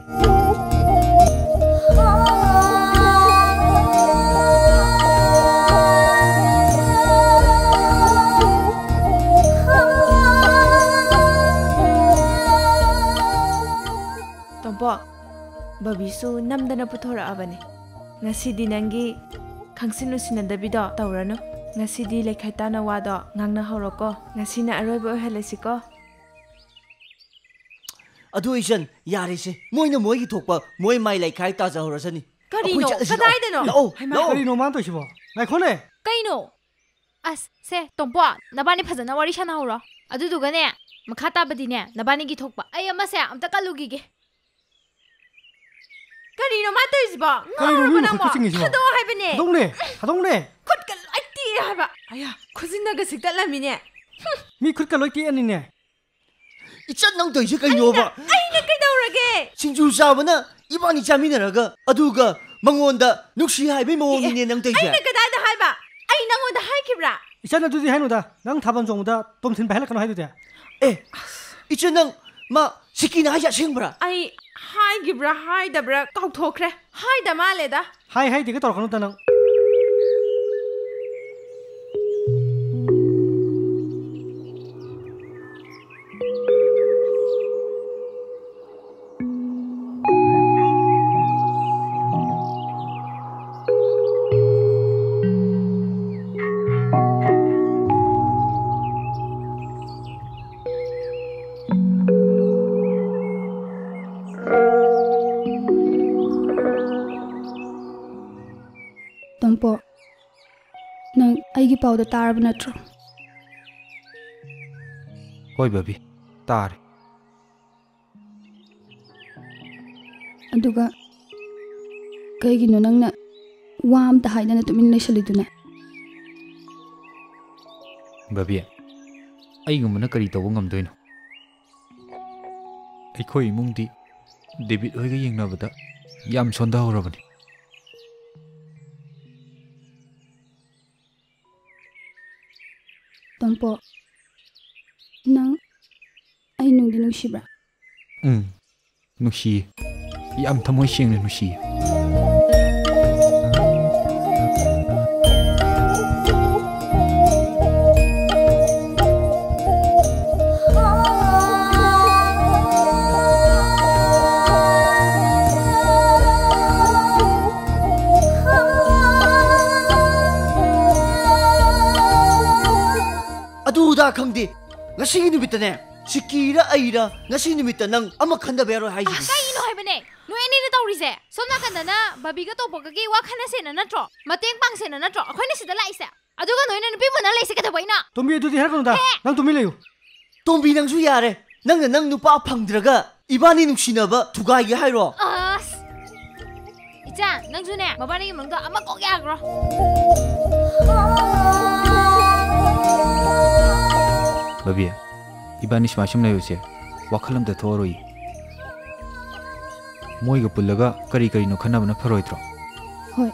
ꯇꯣꯝꯄꯣꯛ, ꯕꯕꯤꯁꯨ ꯅꯝꯗꯅ ꯄꯨꯊꯣꯔꯛꯑꯕꯅꯦ꯫ ꯉꯁꯤꯗꯤ ꯅꯪꯒꯤ ꯈꯪꯁꯤꯟ ꯎꯁꯤꯟꯅꯗꯕꯤꯗꯣ ꯇꯧꯔꯅꯨ꯫ ꯉꯁꯤꯗꯤ ꯂꯩꯈꯥꯏ ꯇꯥꯅ ꯋꯥꯗꯣ ꯉꯥꯡꯅꯍꯧꯔꯣꯀꯣ꯫ ꯉꯁꯤꯅ ꯑꯔꯣꯏꯕ ꯑꯣꯏꯍꯜꯂꯁꯤꯀꯣ꯫ ꯑꯗꯨ ꯏꯆꯟ, ꯌꯥꯔꯦꯁꯦ꯫ ꯃꯣꯏꯅ ꯃꯣꯏꯒꯤ ꯊꯣꯛꯄ ꯃꯣꯏ ꯃꯥꯏ ꯂꯩꯈꯥꯏ ꯇꯥꯖꯍꯧꯔꯁꯅꯨ꯫ ꯀꯔꯤꯅꯣ? ꯑꯩꯈꯣꯏ ꯆꯠꯂꯁꯤ, ꯂꯥꯛꯑꯣ꯫ ꯀꯗꯥꯏꯗꯅꯣ? ꯂꯥꯛꯑꯣ, ꯍꯩꯃꯥ꯫ ꯂꯥꯛꯑꯣ꯫ ꯀꯔꯤꯅꯣ ꯃꯥꯅ ꯇꯧꯏꯁꯤꯕꯣ? ꯉꯥꯏꯈꯣꯅꯦ꯫ ꯀꯩꯅꯣ? ꯑꯁ, ꯁꯦ, ꯇꯣꯝꯄꯣ, ꯅꯕꯥꯅꯤ ꯐꯖꯅ ꯋꯥꯔꯤ ꯁꯥꯟꯅꯍꯧꯔꯣ꯫ ꯑꯗꯨꯗꯨꯒꯅꯦ, ꯃꯈꯥ ꯇꯥꯕꯗꯤꯅꯦ, ꯅꯕꯥꯅꯤꯒꯤ ꯊꯣꯛꯄ꯫ ꯑꯩ ꯑꯃꯁꯦ ꯑꯝꯇ ꯀꯜꯂꯨꯈꯤꯒꯦ꯫ ꯀꯔꯤꯅꯣ ꯃꯥ ꯇꯧꯔꯤꯁꯤꯕꯣ? ꯀꯔꯤꯅꯣ ꯉꯥꯎꯔꯕꯣ ꯃꯤ ꯅꯪꯕꯣ? ꯃꯈꯨꯠ ꯆꯤꯡꯉꯤꯁꯤꯕꯣ? ꯊꯥꯗꯣꯛꯑꯣ ꯍꯥꯏꯕꯅꯦ꯫ ꯊꯥꯗꯣꯛꯎꯅꯦ, ꯊꯥꯗꯣꯛꯎꯅꯦ꯫ ꯈꯨꯠꯀ ꯂꯣꯏ ꯇꯦꯛꯑꯦ ꯍꯥꯏꯕ꯫ ꯑꯌꯥ, ꯈꯨꯖꯤꯟꯅꯒ ꯁꯤꯛꯇꯠꯂꯝꯃꯤꯅꯦ꯫ ꯃꯤ ꯈꯨꯠꯀ ꯂꯣꯏ ꯇꯦꯛꯑꯅꯤꯅꯦ꯫ ꯏꯆꯟ, ꯅꯪ ꯇꯧꯔꯤꯁꯦ ꯀꯩꯅꯣꯕ? ꯑꯩꯅ, ꯑꯩꯅ ꯀꯩꯗꯧꯔꯒꯦ? ꯁꯤꯡꯖꯨ ꯆꯥꯕꯅ ꯏꯕꯥꯅꯤ ꯆꯥꯃꯤꯟꯅꯔꯒ, ꯑꯗꯨꯒ ꯃꯉꯣꯟꯗ ꯅꯨꯡꯁꯤ ꯍꯥꯏꯕꯩ ꯃꯑꯣꯡꯅꯤꯅꯦ ꯅꯪ ꯇꯧꯔꯤꯁꯦ꯫ ꯑꯩꯅ ꯀꯗꯥꯏꯗ ꯍꯥꯏꯕ? ꯑꯩ ꯅꯪꯉꯣꯟꯗ ꯍꯥꯏꯈꯤꯕ꯭ꯔꯥ? ꯏꯆꯟ, ꯑꯗꯨꯗꯤ ꯍꯥꯏꯅꯨꯗ꯫ ꯅꯪ ꯊꯥꯕꯜ ꯆꯣꯡꯕꯗ ꯇꯣꯝꯊꯤꯟ ꯄꯥꯏꯍꯜꯂꯛꯀꯅꯣ ꯍꯥꯏꯗꯨꯗꯤ꯫ ꯑꯦ, ꯏꯆꯟ, ꯅꯪ ꯃꯥ ꯁꯤꯀꯤꯅ ꯍꯥꯏꯁꯦ ꯑꯁꯦꯡꯕ꯭ꯔꯥ? ꯑꯩ ꯍꯥꯏꯈꯤꯕ꯭ꯔꯥ ꯍꯥꯏꯗꯕ꯭ꯔꯥ ꯀꯥꯎꯊꯣꯛꯈ꯭ꯔꯦ꯫ ꯍꯥꯏꯗ ꯃꯥꯜꯂꯦꯗ꯫ ꯍꯥꯏ ꯍꯥꯏꯗꯦꯒ ꯇꯧꯔꯛꯀꯅꯨꯗ ꯅꯪ꯫ ꯇꯣꯝꯄꯣ, ꯅꯪ ꯑꯩꯒꯤ ꯄꯥꯎꯗꯣ ꯇꯥꯔꯕ ꯅꯠꯇ꯭ꯔꯣ? ꯍꯣꯏ ꯕꯕꯤ, ꯇꯥꯔꯦ꯫ ꯑꯗꯨꯒ ꯀꯩꯒꯤꯅꯣ ꯅꯪꯅ ꯋꯥ ꯑꯝꯇ ꯍꯥꯏꯗꯅ ꯇꯨꯃꯤꯟ ꯂꯩꯁꯜꯂꯤꯗꯨꯅ? ꯕꯕꯤ, ꯑꯩꯒꯨꯝꯕꯅ ꯀꯔꯤ ꯇꯧꯕ ꯉꯝꯗꯣꯏꯅꯣ? ꯑꯩꯈꯣꯏ ꯏꯃꯨꯡꯗꯤ ꯗꯦꯕꯤꯠ ꯍꯣꯏꯒ ꯌꯦꯡꯅꯕꯗ ꯌꯥꯝ ꯁꯣꯟꯊꯍꯧꯔꯕꯅꯤ꯫ ꯇꯣꯝꯄꯣꯛ, ꯅꯪ ꯑꯩ ꯅꯨꯡꯗꯤ ꯅꯨꯡꯁꯤꯕ꯭ꯔꯥ? ꯎꯝ, ꯅꯨꯡꯁꯤꯌꯦ꯫ ꯌꯥꯝ ꯊꯃꯣꯏ ꯁꯦꯡꯅ ꯅꯨꯡꯁꯤꯌꯦ꯫ ꯑꯗꯨꯗ ꯈꯪꯗꯦ, ꯉꯁꯤꯒꯤ ꯅꯨꯃꯤꯠꯇꯅꯦ, ꯁꯤꯀꯤꯔ ꯑꯩꯔ ꯉꯁꯤ ꯅꯨꯃꯤꯠꯇ ꯅꯪ ꯑꯃ ꯈꯟꯗꯕ ꯌꯥꯔꯣꯏ ꯍꯥꯏꯁꯤꯅꯤ꯫ ꯑꯁ, ꯀꯩꯅꯣ ꯍꯥꯏꯕꯅꯦ? ꯅꯣꯏ ꯑꯅꯤꯅ ꯇꯧꯔꯤꯁꯦ? ꯁꯣꯝ ꯅꯥꯀꯟꯗꯅ ꯕꯕꯤꯒ ꯇꯣꯝꯄꯣꯛꯀꯒꯤ ꯋꯥ ꯈꯟꯅꯁꯦꯅ ꯅꯠꯇ꯭ꯔꯣ? ꯃꯇꯦꯡ ꯄꯥꯡꯁꯦꯅ ꯅꯠꯇ꯭ꯔꯣ ꯑꯩꯈꯣꯏꯅ ꯁꯤꯗ ꯂꯥꯛꯏꯁꯦ? ꯑꯗꯨꯒ ꯅꯣꯏꯅ ꯅꯨꯄꯤ ꯃꯨꯟꯅ ꯂꯩꯁꯦ ꯀꯩꯗꯧꯕꯩꯅꯣ? ꯇꯣꯝꯕꯤ, ꯑꯗꯨꯗꯤ ꯍꯥꯏꯔꯛꯀꯅꯨꯗ꯫ ꯍꯦ! ꯅꯪ ꯇꯨꯃꯤꯟ ꯂꯩꯌꯨ꯫ ꯇꯣꯝꯕꯤ, ꯅꯪꯁꯨ ꯌꯥꯔꯦ꯫ ꯅꯪꯅ ꯅꯪ ꯅꯨꯄꯥ ꯐꯪꯗ꯭ꯔꯒ ꯏꯕꯥꯅꯤ ꯅꯨꯡꯁꯤꯅꯕ ꯊꯨꯒꯥꯏꯒꯦ ꯍꯥꯏꯔꯣ? ꯑꯁ! ꯏꯆꯥ, ꯅꯪꯁꯨꯅꯦ, ꯃꯕꯥꯅꯤꯒꯤ ꯃꯅꯨꯡꯗ ꯑꯃ ꯀꯣꯛ ꯌꯥꯈ꯭ꯔꯣ꯫ ꯕꯕꯤ, ꯏꯕꯥꯅꯤ ꯁꯨꯃꯥꯏ ꯁꯨꯝ ꯂꯩꯕꯁꯦ ꯋꯥꯈꯜ ꯑꯝꯇ ꯊꯣꯛꯑꯔꯣꯏ꯫ ꯃꯣꯏꯒ ꯄꯨꯜꯂꯒ ꯀꯔꯤ ꯀꯔꯤꯅꯣ ꯈꯟꯅꯕꯅ ꯐꯔꯣꯏꯗ꯭ꯔꯣ? ꯍꯣꯏ꯫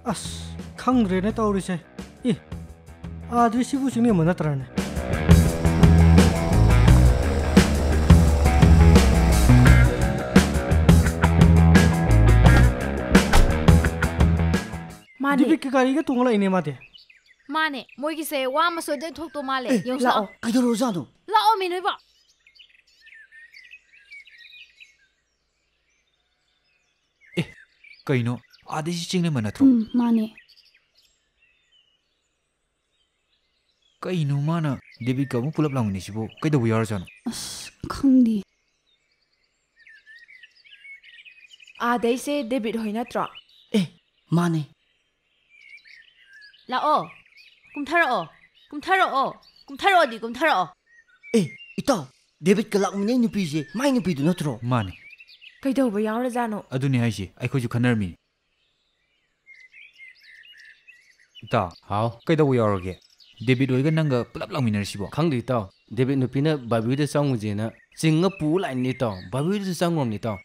ꯑꯁ, ꯈꯪꯗ꯭ꯔꯦꯅꯦ ꯇꯧꯔꯤꯁꯦ꯫ ꯏ, ꯑꯥꯗ꯭ꯔꯤꯁꯤꯕꯨ ꯆꯤꯡꯂꯦꯝꯕ ꯅꯠꯇ꯭ꯔꯅꯦ? ꯃꯥꯅꯦ꯫ ꯗꯤꯕꯤꯛꯀꯤ ꯒꯥꯔꯤꯒ ꯇꯣꯡꯉ ꯂꯥꯛꯏꯅꯦ ꯃꯥꯗꯤ꯫ ꯃꯥꯅꯦ, ꯃꯣꯏꯒꯤꯁꯦ ꯋꯥ ꯑꯃ ꯁꯣꯏꯗꯅ ꯊꯣꯛꯇꯧ ꯃꯥꯜꯂꯦ꯫ ꯑꯦ, ꯌꯦꯡꯉꯨꯁꯤ ꯂꯥꯛꯑꯣ, ꯂꯥꯛꯑꯣ꯫ ꯀꯩꯗꯧꯔꯖꯥꯠꯅꯣ? ꯂꯥꯛꯑꯣꯃꯤ ꯅꯣꯏꯕꯣ꯫ ꯑꯦ, ꯀꯩꯅꯣ? ꯑꯥꯗꯩꯁꯤ ꯆꯤꯡꯂꯦꯝꯕ ꯅꯠꯇ꯭ꯔꯣ? ꯎꯝ, ꯃꯥꯅꯦ꯫ ꯀꯩꯅꯣ ꯃꯥꯅ ꯗꯦꯕꯤꯠꯀ ꯑꯃꯨꯛ ꯄꯨꯂꯞ ꯂꯥꯛꯃꯤꯟꯅꯩꯁꯤꯕꯣ? ꯀꯩꯗꯧꯕ ꯌꯥꯎꯔꯖꯥꯠꯅꯣ? ꯑꯁ, ꯈꯪꯗꯦ꯫ ꯑꯥꯗꯩꯁꯦ ꯗꯦꯕꯤꯠ ꯍꯣꯏ ꯅꯠꯇ꯭ꯔꯣ? ꯑꯦ, ꯃꯥꯅꯦ꯫ ꯂꯥꯛꯑꯣ꯫ ꯀꯨꯝꯊꯔꯛꯑꯣ꯫ ꯀꯨꯝꯊꯔꯛꯑꯣ꯫ ꯀꯨꯝꯊꯔꯛꯑꯣꯗꯤ ꯀꯨꯝꯊꯔꯛꯑꯣ꯫ ꯑꯦ, ꯏꯇꯥꯎ, ꯗꯦꯕꯤꯠꯀ ꯂꯥꯛꯃꯤꯟꯅꯩ ꯅꯨꯄꯤꯁꯦ ꯃꯥꯏ ꯅꯨꯄꯤꯗꯨ ꯅꯠꯇ꯭ꯔꯣ? ꯃꯥꯅꯦ꯫ ꯀꯩꯗꯧꯕ ꯌꯥꯎꯔꯖꯥꯠꯅꯣ? ꯑꯗꯨꯅꯦ ꯍꯥꯏꯁꯦ, ꯑꯩꯈꯣꯏꯁꯨ ꯈꯟꯅꯔꯝꯃꯤꯅꯦ꯫ ꯏꯇꯥꯎ, ꯍꯥꯎ꯫ ꯀꯩꯗꯧꯕ ꯌꯥꯎꯔꯒꯦ? ꯗꯦꯕꯤꯠ ꯍꯣꯏꯒ ꯅꯪꯒ ꯄꯨꯂꯞ ꯂꯥꯛꯃꯤꯟꯅꯔꯁꯤꯕꯣ? ꯈꯪꯗꯦ ꯏꯇꯥꯎ, ꯗꯦꯕꯤꯠ ꯅꯨꯄꯤꯅ ꯕꯥꯕꯤꯗ ꯆꯪꯉꯨꯁꯦꯅ ꯆꯤꯡꯉ ꯄꯨ ꯂꯥꯛꯏꯅꯦ ꯏꯇꯥꯎ꯫ ꯕꯥꯕꯤꯗꯁꯨ ꯆꯪꯉꯨꯔꯝꯅꯤ ꯏꯇꯥꯎ꯫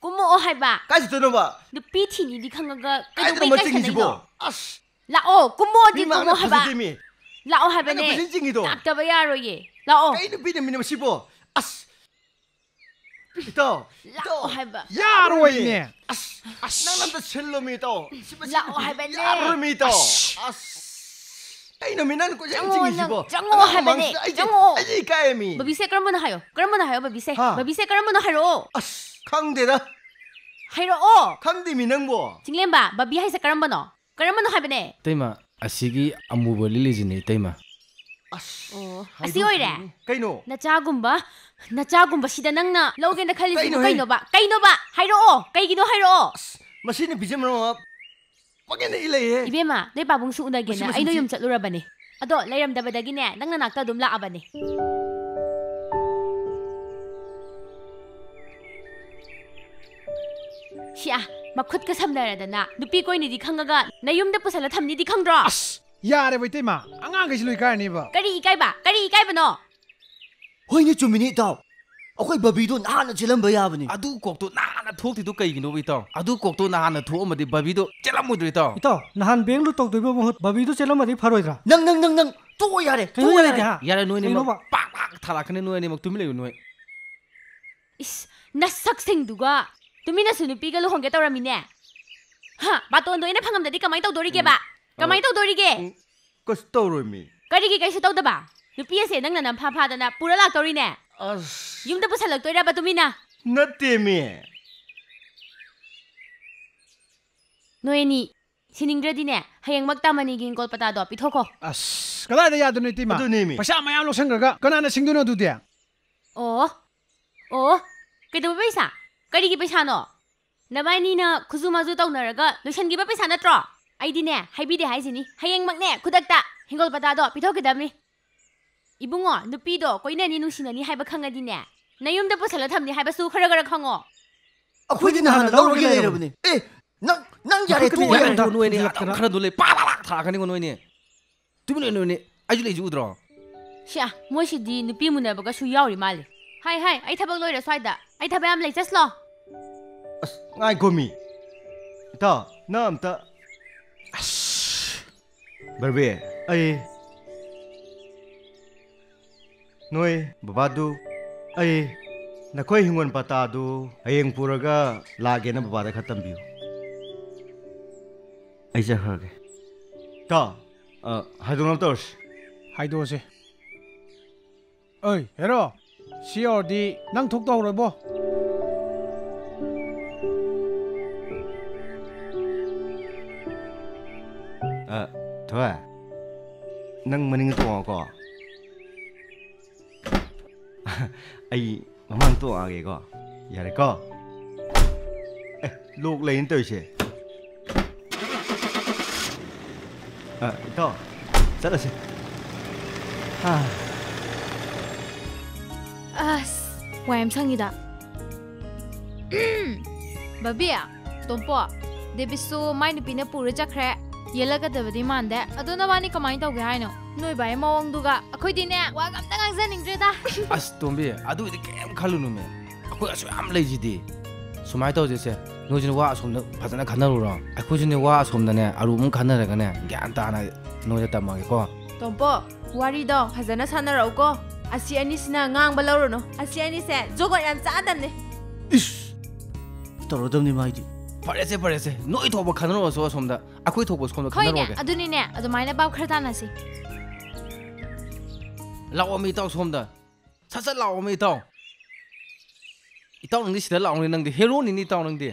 ꯀꯨꯝꯃꯛꯑꯣ ꯍꯥꯏꯕ꯫ ꯀꯥꯏ ꯆꯠꯇꯣꯏꯅꯣꯕ? ꯅꯨꯄꯤ ꯊꯤꯅꯤꯗꯤ ꯈꯪꯉꯒ ꯀꯩꯗꯧꯕꯩ ꯀꯥꯏꯗꯅꯣꯕ ꯀꯥꯏꯁꯟꯅꯩꯅꯣ? ꯆꯤꯡꯉꯤꯁꯤꯕꯣ? ꯑꯁ, ꯂꯥꯛꯑꯣ, ꯀꯨꯝꯃꯛꯑꯣꯗꯤ ꯃꯤ ꯃꯥꯡꯗ ꯀꯨꯝꯃꯣ ꯍꯥꯏꯕ꯫ ꯐꯖꯗꯦꯃꯤ꯫ ꯂꯥꯛꯑꯣ ꯅꯪꯅ ꯍꯥꯏꯕꯅꯦ꯫ ꯀꯣꯏꯆꯦꯟ ꯆꯤꯡꯉꯤꯗꯣ? ꯂꯥꯛꯇꯕ ꯌꯥꯔꯣꯏꯌꯦ꯫ ꯂꯥꯛꯑꯣ꯫ ꯀꯩ ꯅꯨꯄꯤꯅ ꯃꯤꯅ ꯃꯁꯤꯕꯣ? ꯑꯁ, ꯏꯇꯥꯎ, ꯂꯥꯛꯑꯣ ꯍꯥꯏꯕ꯫ ꯌꯥꯔꯣꯏꯅꯦ꯫ ꯑꯁ, ꯑꯁ, ꯅꯪ ꯑꯝꯇ ꯁꯤꯜꯂꯣꯃꯤ ꯏꯇꯥꯎ꯫ ꯁꯤ ꯃꯁꯤ ꯂꯥꯛꯑꯣ ꯍꯥꯏꯕꯅꯦ꯫ ꯌꯥꯔꯣꯏꯃꯤ ꯏꯇꯥꯎ꯫ ꯑꯁ, ꯀꯩꯅꯣꯃꯤ ꯅꯪ ꯀꯣꯏꯆꯦꯟ ꯆꯪꯉꯣ, ꯆꯤꯡꯉꯤꯁꯤꯕꯣ? ꯅꯪ ꯆꯪꯉꯣ ꯑꯉꯥꯡ ꯍꯥꯏꯕꯅꯦ, ꯃꯃꯥꯡꯁꯤꯗ ꯑꯩꯗꯤ, ꯆꯪꯉꯣ꯫ ꯑꯩꯗꯤ ꯏꯀꯥꯏꯃꯤ꯫ ꯕꯕꯤꯁꯦ ꯀꯔꯝꯕꯅꯣ ꯍꯥꯏꯌꯣ, ꯀꯔꯝꯕꯅꯣ ꯍꯥꯏꯌꯣ ꯕꯕꯤꯁꯦ꯫ ꯍꯥ? ꯕꯕꯤꯁꯦ ꯀꯔꯝꯕꯅꯣ ꯍꯥꯏꯔꯛꯑꯣ꯫ ꯑꯁ, ꯈꯪꯗꯦꯗ꯫ ꯍꯥꯏꯔꯛꯑꯣ꯫ ꯈꯪꯗꯦꯃꯤ ꯅꯪꯕꯣ꯫ ꯆꯤꯡꯂꯦꯝꯕ, ꯕꯕꯤ ꯍꯥꯏꯁꯦ ꯀꯔꯝꯕꯅꯣ? ꯀꯔꯝꯕꯅꯣ ꯍꯥꯏꯕꯅꯦ꯫ ꯏꯇꯩꯃ, ꯑꯁꯤꯒꯤ ꯑꯃꯨꯕ ꯂꯤꯠꯂꯤꯁꯤꯅꯦ ꯏꯇꯩꯃ꯫ ꯑꯁ, ꯑꯣ, ꯍꯥꯏꯗꯣꯛꯈꯤꯕꯅꯤ꯫ ꯑꯁꯤ ꯑꯣꯏꯔꯦ? ꯀꯩꯅꯣ? ꯅꯆꯥꯒꯨꯝꯕ, ꯅꯆꯥꯒꯨꯝꯕꯁꯤꯗ ꯅꯪꯅ ꯂꯧꯒꯦꯅ ꯈꯜꯂꯤꯁꯤꯕꯨ ꯀꯩꯅꯣꯍꯦ? ꯀꯩꯅꯣꯕ? ꯀꯩꯅꯣꯕ? ꯍꯥꯏꯔꯛꯑꯣ, ꯀꯩꯒꯤꯅꯣ ꯍꯥꯏꯔꯛꯑꯣ꯫ ꯑꯁ, ꯃꯁꯤ ꯅꯨꯄꯤꯁꯦ ꯃꯔꯣꯟ ꯑꯃ ꯄꯪꯉꯦꯅ ꯏ ꯂꯩꯍꯦ꯫ ꯏꯕꯦꯝꯃ, ꯅꯣꯏ ꯄꯥꯕꯨꯡꯁꯨ ꯎꯅꯒꯦꯅ ꯃꯁꯤ, ꯃꯁꯤ, ꯑꯩ ꯅꯣꯏ ꯌꯨꯝ ꯃꯁꯤ꯫ ꯆꯠꯂꯨꯔꯕꯅꯦ꯫ ꯑꯗꯣ ꯂꯩꯔꯝꯗꯕꯗꯒꯤꯅꯦ, ꯅꯪ ꯅꯅꯥꯛꯇ ꯑꯗꯨꯝ ꯂꯥꯛꯑꯕꯅꯦ꯫ ꯁꯤꯌꯥ, ꯃꯈꯨꯠꯀ ꯁꯝꯅꯔꯗꯅ ꯅꯨꯄꯤ ꯀꯣꯏꯅꯤꯗꯤ ꯈꯪꯉꯒ ꯅꯌꯨꯝꯗ ꯄꯨꯁꯜꯂ ꯊꯝꯅꯤꯗꯤ ꯈꯪꯗ꯭ꯔꯣ? ꯑꯁ, ꯌꯥꯔꯦꯕ ꯏꯇꯩꯃ, ꯑꯉꯥꯡꯈꯩꯁꯤ ꯂꯣꯏ ꯀꯥꯏꯔꯅꯤꯕ꯫ ꯀꯔꯤ ꯏꯀꯥꯏꯕ? ꯀꯔꯤ ꯏꯀꯥꯏꯕꯅꯣ? ꯍꯣꯏꯅꯦ, ꯆꯨꯝꯃꯤꯅꯦ ꯏꯇꯥꯎ꯫ ꯑꯩꯈꯣꯏ ꯕꯕꯤꯗꯣ ꯅꯍꯥꯟꯅ ꯆꯦꯜꯂꯝꯕ ꯌꯥꯕꯅꯤ꯫ ꯑꯗꯨ ꯀꯣꯛꯇꯣ ꯅꯍꯥꯟꯅ ꯊꯣꯛꯇ꯭ꯔꯤꯗꯣ ꯀꯩꯒꯤꯅꯣꯕ ꯏꯇꯥꯎ? ꯑꯗꯨ ꯀꯣꯛꯇꯣ ꯅꯍꯥꯟꯅ ꯊꯣꯛꯑꯝꯃꯗꯤ ꯕꯕꯤꯗꯣ ꯆꯦꯜꯂꯝꯃꯣꯏꯗ꯭ꯔꯣ ꯏꯇꯥꯎ? ꯏꯇꯥꯎ, ꯅꯍꯥꯟ ꯕꯦꯡ ꯂꯨꯠ ꯇꯧꯗꯣꯏꯕ ꯃꯍꯨꯠ ꯕꯕꯤꯗꯣ ꯆꯦꯜꯂꯝꯃꯗꯤ ꯐꯔꯣꯏꯗ꯭ꯔꯥ? ꯅꯪ, ꯅꯪ, ꯅꯪ, ꯅꯪ, ꯇꯣꯛꯑꯣ ꯌꯥꯔꯦ, ꯀꯩꯅꯣ ꯇꯣꯛꯑꯣ ꯌꯥꯔꯦ ꯌꯥꯔꯦ꯫ ꯀꯩ ꯍꯥ? ꯌꯥꯔꯦ, ꯅꯣꯏꯅꯤꯃꯛ ꯀꯩꯅꯣꯕ? ꯄꯥꯛ ꯄꯥꯛ ꯊꯥꯔꯛꯀꯅꯤ, ꯅꯣꯏꯅꯤꯃꯛ ꯇꯨꯃꯤꯟ ꯂꯩꯌꯨ ꯅꯣꯏ꯫ ꯏꯁ, ꯅꯁꯛꯁꯤꯡꯗꯨꯒ ꯇꯨꯃꯤꯟꯅꯁꯨ ꯅꯨꯄꯤꯒ ꯂꯨꯍꯣꯡꯒꯦ ꯇꯧꯔꯝꯃꯤꯅꯦ꯫ ꯍꯥ, ꯕꯥꯇꯣꯟꯗꯣ ꯑꯩꯅ ꯐꯪꯉꯝꯗꯗꯤ ꯀꯃꯥꯏꯅ ꯇꯧꯗꯣꯔꯤꯒꯦꯕ? ꯀꯃꯥꯏꯅ ꯇꯧꯗꯣꯔꯤꯒꯦ? ꯎꯝ, ꯀꯩꯁꯨ ꯇꯧꯔꯣꯏꯃꯤ꯫ ꯀꯔꯤꯒꯤ ꯀꯩꯁꯨ ꯇꯧꯗꯕ? ꯅꯨꯄꯤ ꯑꯁꯦ ꯅꯪꯅ ꯅꯝꯐꯥ ꯐꯥꯗꯅ ꯄꯨꯔ ꯂꯥꯛꯇꯧꯔꯤꯅꯦ꯫ ꯑꯁ, ꯌꯨꯝꯗ ꯄꯨꯁꯜꯂꯛꯇꯣꯏꯔꯕ ꯇꯨꯃꯤꯟꯅ? ꯅꯠꯇꯦꯃꯤ꯫ ꯅꯣꯏ ꯑꯅꯤ ꯁꯤꯅꯤꯡꯗ꯭ꯔꯗꯤꯅꯦ, ꯍꯌꯦꯡꯃꯛ ꯇꯥꯃꯅꯤꯒꯤ ꯍꯤꯡꯒꯣꯜ ꯄꯇꯥꯗꯣ ꯄꯤꯊꯣꯛꯈꯣ꯫ ꯑꯁ, ꯀꯗꯥꯏꯗ ꯌꯥꯗꯣꯏꯅꯣ, ꯏꯇꯩꯃ? ꯑꯗꯨꯅꯦꯃꯤ꯫ ꯄꯩꯁꯥ ꯃꯌꯥꯝ ꯂꯧꯁꯟꯈ꯭ꯔꯒ ꯀꯅꯥꯅ ꯁꯤꯡꯗꯣꯏꯅꯣ ꯑꯗꯨꯗꯤ? ꯑꯣ, ꯑꯣ, ꯀꯩꯗꯧꯕ ꯄꯩꯁꯥ? ꯀꯔꯤꯒꯤ ꯄꯩꯁꯥꯅꯣ? ꯅꯕꯥꯏꯅꯤꯅ ꯈꯨꯖꯨ ꯃꯥꯖꯨ ꯇꯧꯅꯔꯒ ꯂꯣꯏꯁꯟꯈꯤꯕ ꯄꯩꯁꯥ ꯅꯠꯇ꯭ꯔꯣ? ꯑꯩꯗꯤꯅꯦ, ꯍꯥꯏꯕꯤꯗꯦ ꯍꯥꯏꯁꯤꯅꯤ, ꯍꯌꯦꯡꯃꯛꯅꯦ, ꯈꯨꯗꯛꯇ ꯍꯤꯡꯒꯣꯜ ꯄꯇꯥꯗꯣ ꯄꯤꯊꯣꯛꯈꯤꯗꯕꯅꯤ꯫ ꯏꯕꯨꯡꯉꯣ, ꯅꯨꯄꯤꯗꯣ ꯀꯣꯏꯅꯅꯤ, ꯅꯨꯡꯁꯤꯅꯅꯤ ꯍꯥꯏꯕ ꯈꯪꯉꯗꯤꯅꯦ, ꯅꯌꯨꯝꯗ ꯄꯨꯁꯜꯂ ꯊꯝꯅꯤ ꯍꯥꯏꯕꯁꯨ ꯈꯔ ꯈꯔ ꯈꯪꯉꯣ꯫ ꯑꯩꯈꯣꯏꯗꯤ ꯅꯍꯥꯟꯅ ꯂꯧꯔꯒ ꯂꯩꯔꯕꯅꯤ꯫ ꯑꯦ, ꯅꯪ, ꯅꯪ ꯌꯥꯔꯦ, ꯑꯩꯈꯣꯏ ꯇꯣꯛꯑꯣ, ꯌꯥꯔꯦ꯫ ꯀꯩꯅꯣ ꯅꯣꯏꯅꯦ, ꯂꯥꯛꯇꯅ꯫ ꯑꯗꯨꯝ ꯈꯔ ꯑꯗꯨ ꯂꯩ, ꯄꯥ ꯄꯥ ꯄꯥ ꯊꯥꯔꯛꯀꯅꯤꯀꯣ ꯅꯣꯏꯅꯦ꯫ ꯇꯨꯃꯤꯟ ꯂꯩꯌꯨ ꯅꯣꯏꯅꯦ, ꯑꯩꯁꯨ ꯂꯩꯁꯤ ꯎꯗ꯭ꯔꯣ? ꯁꯤꯌꯥ, ꯃꯣꯏꯁꯤꯗꯤ ꯅꯨꯄꯤ ꯃꯨꯟꯅꯕꯒꯁꯨ ꯌꯥꯎꯔꯤ ꯃꯥꯜꯂꯦ꯫ ꯍꯥꯏ, ꯍꯥꯏ, ꯑꯩ ꯊꯕꯛ ꯂꯣꯏꯔꯦ ꯁ꯭ꯋꯥꯏꯗ꯫ ꯑꯩ ꯊꯕꯛ ꯌꯥꯝ ꯂꯩ, ꯆꯠꯁꯂꯣ꯫ ꯑꯁ, ꯉꯥꯏꯈꯣꯃꯤ꯫ ꯏꯇꯥꯎ, ꯅꯪ ꯑꯝꯇ꯫ ꯑꯁ꯫ ꯕꯔꯕꯤ, ꯑꯩ ꯅꯣꯏ ꯕꯕꯥꯗꯨ, ꯑꯩ ꯅꯈꯣꯏ ꯍꯤꯡꯒꯣꯜ ꯄꯇꯥꯗꯨ ꯍꯌꯦꯡ ꯄꯨꯔꯒ ꯂꯥꯛꯑꯒꯦꯅ ꯕꯕꯥꯗ ꯈꯔ ꯇꯝꯕꯤꯌꯨ꯫ ꯑꯩ ꯆꯠꯈ꯭ꯔꯒꯦ꯫ ꯇꯥꯎ, ꯑ, ꯍꯥꯏꯗꯣꯛꯅꯕ ꯇꯧꯔꯁꯤ꯫ ꯍꯥꯏꯗꯣꯛꯑꯁꯦ꯫ ꯑꯩ, ꯍꯦꯔꯣ, ꯁꯤ ꯌꯧꯔꯗꯤ ꯅꯪ ꯊꯣꯛꯇꯧꯔꯣꯏꯕꯣ꯫ ꯑ, ꯊꯣꯏ, ꯅꯪ ꯃꯅꯤꯡꯗ ꯇꯣꯡꯉꯣꯀꯣ꯫ ꯑꯩ ꯃꯃꯥꯡ ꯇꯣꯡꯉꯛꯑꯒꯦꯀꯣ꯫ ꯌꯥꯔꯦꯀꯣ? ꯑꯦ, ꯂꯣꯛ ꯂꯩꯅ ꯇꯧꯔꯤꯁꯦ꯫ ꯑ, ꯏꯇꯥꯎ, ꯆꯠꯂꯁꯤ꯫ ꯑ꯫ ꯑꯁ, ꯋꯥꯏ ꯌꯥꯝ ꯁꯪꯉꯤꯗ꯫ ꯕꯕꯤ, ꯇꯣꯝꯄꯣ, ꯗꯦꯕꯤꯁꯁꯨ ꯃꯥꯏ ꯅꯨꯄꯤꯅ ꯄꯨꯔ ꯆꯠꯈ꯭ꯔꯦ꯫ ꯌꯦꯜꯂꯛꯀꯗꯕꯗꯤ ꯃꯥꯟꯗꯦ꯫ ꯑꯗꯣ ꯅꯕꯥꯅꯤ ꯀꯃꯥꯏꯅ ꯇꯧꯒꯦ ꯍꯥꯏꯅꯣ? ꯅꯣꯏ ꯕꯥꯏ ꯃꯑꯣꯡꯗꯨꯒ꯫ ꯑꯩꯈꯣꯏꯗꯤꯅꯦ, ꯋꯥꯒ ꯑꯝꯇ ꯉꯥꯡꯖꯅꯤꯡꯗ꯭ꯔꯦꯗ꯫ ꯑꯁ, ꯇꯣꯝꯕꯤ, ꯑꯗꯨꯒꯤꯗꯤ ꯀꯩꯝ ꯈꯜꯂꯨꯅꯨꯃꯦ꯫ ꯑꯩꯈꯣꯏ ꯑꯁꯨꯛ ꯌꯥꯝ ꯂꯩꯁꯤꯗꯤ꯫ ꯁꯨꯃꯥꯏꯅ ꯇꯧꯁꯦꯁꯦ, ꯅꯣꯏꯁꯤꯅ ꯋꯥ ꯑꯁꯣꯝꯗ ꯐꯖꯅ ꯈꯟꯅꯔꯨꯔꯣ꯫ ꯑꯩꯈꯣꯏꯁꯨꯅꯦ, ꯋꯥ ꯑꯁꯣꯝꯗꯅꯦ ꯑꯔꯨꯕ ꯑꯃ ꯈꯟꯅꯔꯒꯅꯦ, ꯒ꯭ꯌꯥꯟ ꯇꯥꯅ ꯅꯣꯏꯗ ꯇꯝꯃꯒꯦꯀꯣ꯫ ꯇꯣꯝꯄꯣ, ꯋꯥꯔꯤꯗꯣ ꯐꯖꯅ ꯁꯥꯟꯅꯔꯛꯎꯀꯣ꯫ ꯑꯁꯤ ꯑꯅꯤꯁꯤꯅ ꯉꯥꯡꯕ ꯂꯧꯔꯨꯅꯨ꯫ ꯑꯁꯤ ꯑꯅꯤꯁꯦ ꯖꯨꯒꯣꯠ ꯌꯥꯝ ꯆꯥꯗꯕꯅꯦ꯫ ꯏꯁ! ꯇꯧꯔꯗꯕꯅꯤ ꯃꯥꯏꯗꯤ꯫ ꯐꯔꯦꯁꯦ, ꯐꯔꯦꯁꯦ, ꯅꯣꯏ ꯊꯣꯛꯄ ꯈꯟꯅꯔꯨꯔꯁꯨ ꯑꯁꯣꯝꯗ, ꯑꯩꯈꯣꯏ ꯊꯣꯛꯄ ꯁꯣꯝꯗ ꯍꯣꯏꯅꯦ, ꯈꯟꯅꯔꯨꯔꯒꯦ꯫ ꯑꯗꯨꯅꯤꯅꯦ, ꯑꯗꯨꯃꯥꯏꯅ ꯚꯥꯞ ꯈꯔ ꯇꯥꯅꯁꯤ꯫ ꯂꯥꯛꯑꯣꯃꯤ ꯏꯇꯥꯎ ꯁꯣꯝꯗ꯫ ꯁꯠ ꯁꯠ ꯂꯥꯛꯑꯣꯃꯤ ꯏꯇꯥꯎ꯫ ꯏꯇꯥꯎ ꯅꯪꯗꯤ ꯁꯤꯗ ꯂꯥꯛꯑꯣꯅꯦ, ꯅꯪꯗꯤ ꯍꯦꯔꯣꯅꯤꯅꯦ ꯏꯇꯥꯎ ꯅꯪꯗꯤ꯫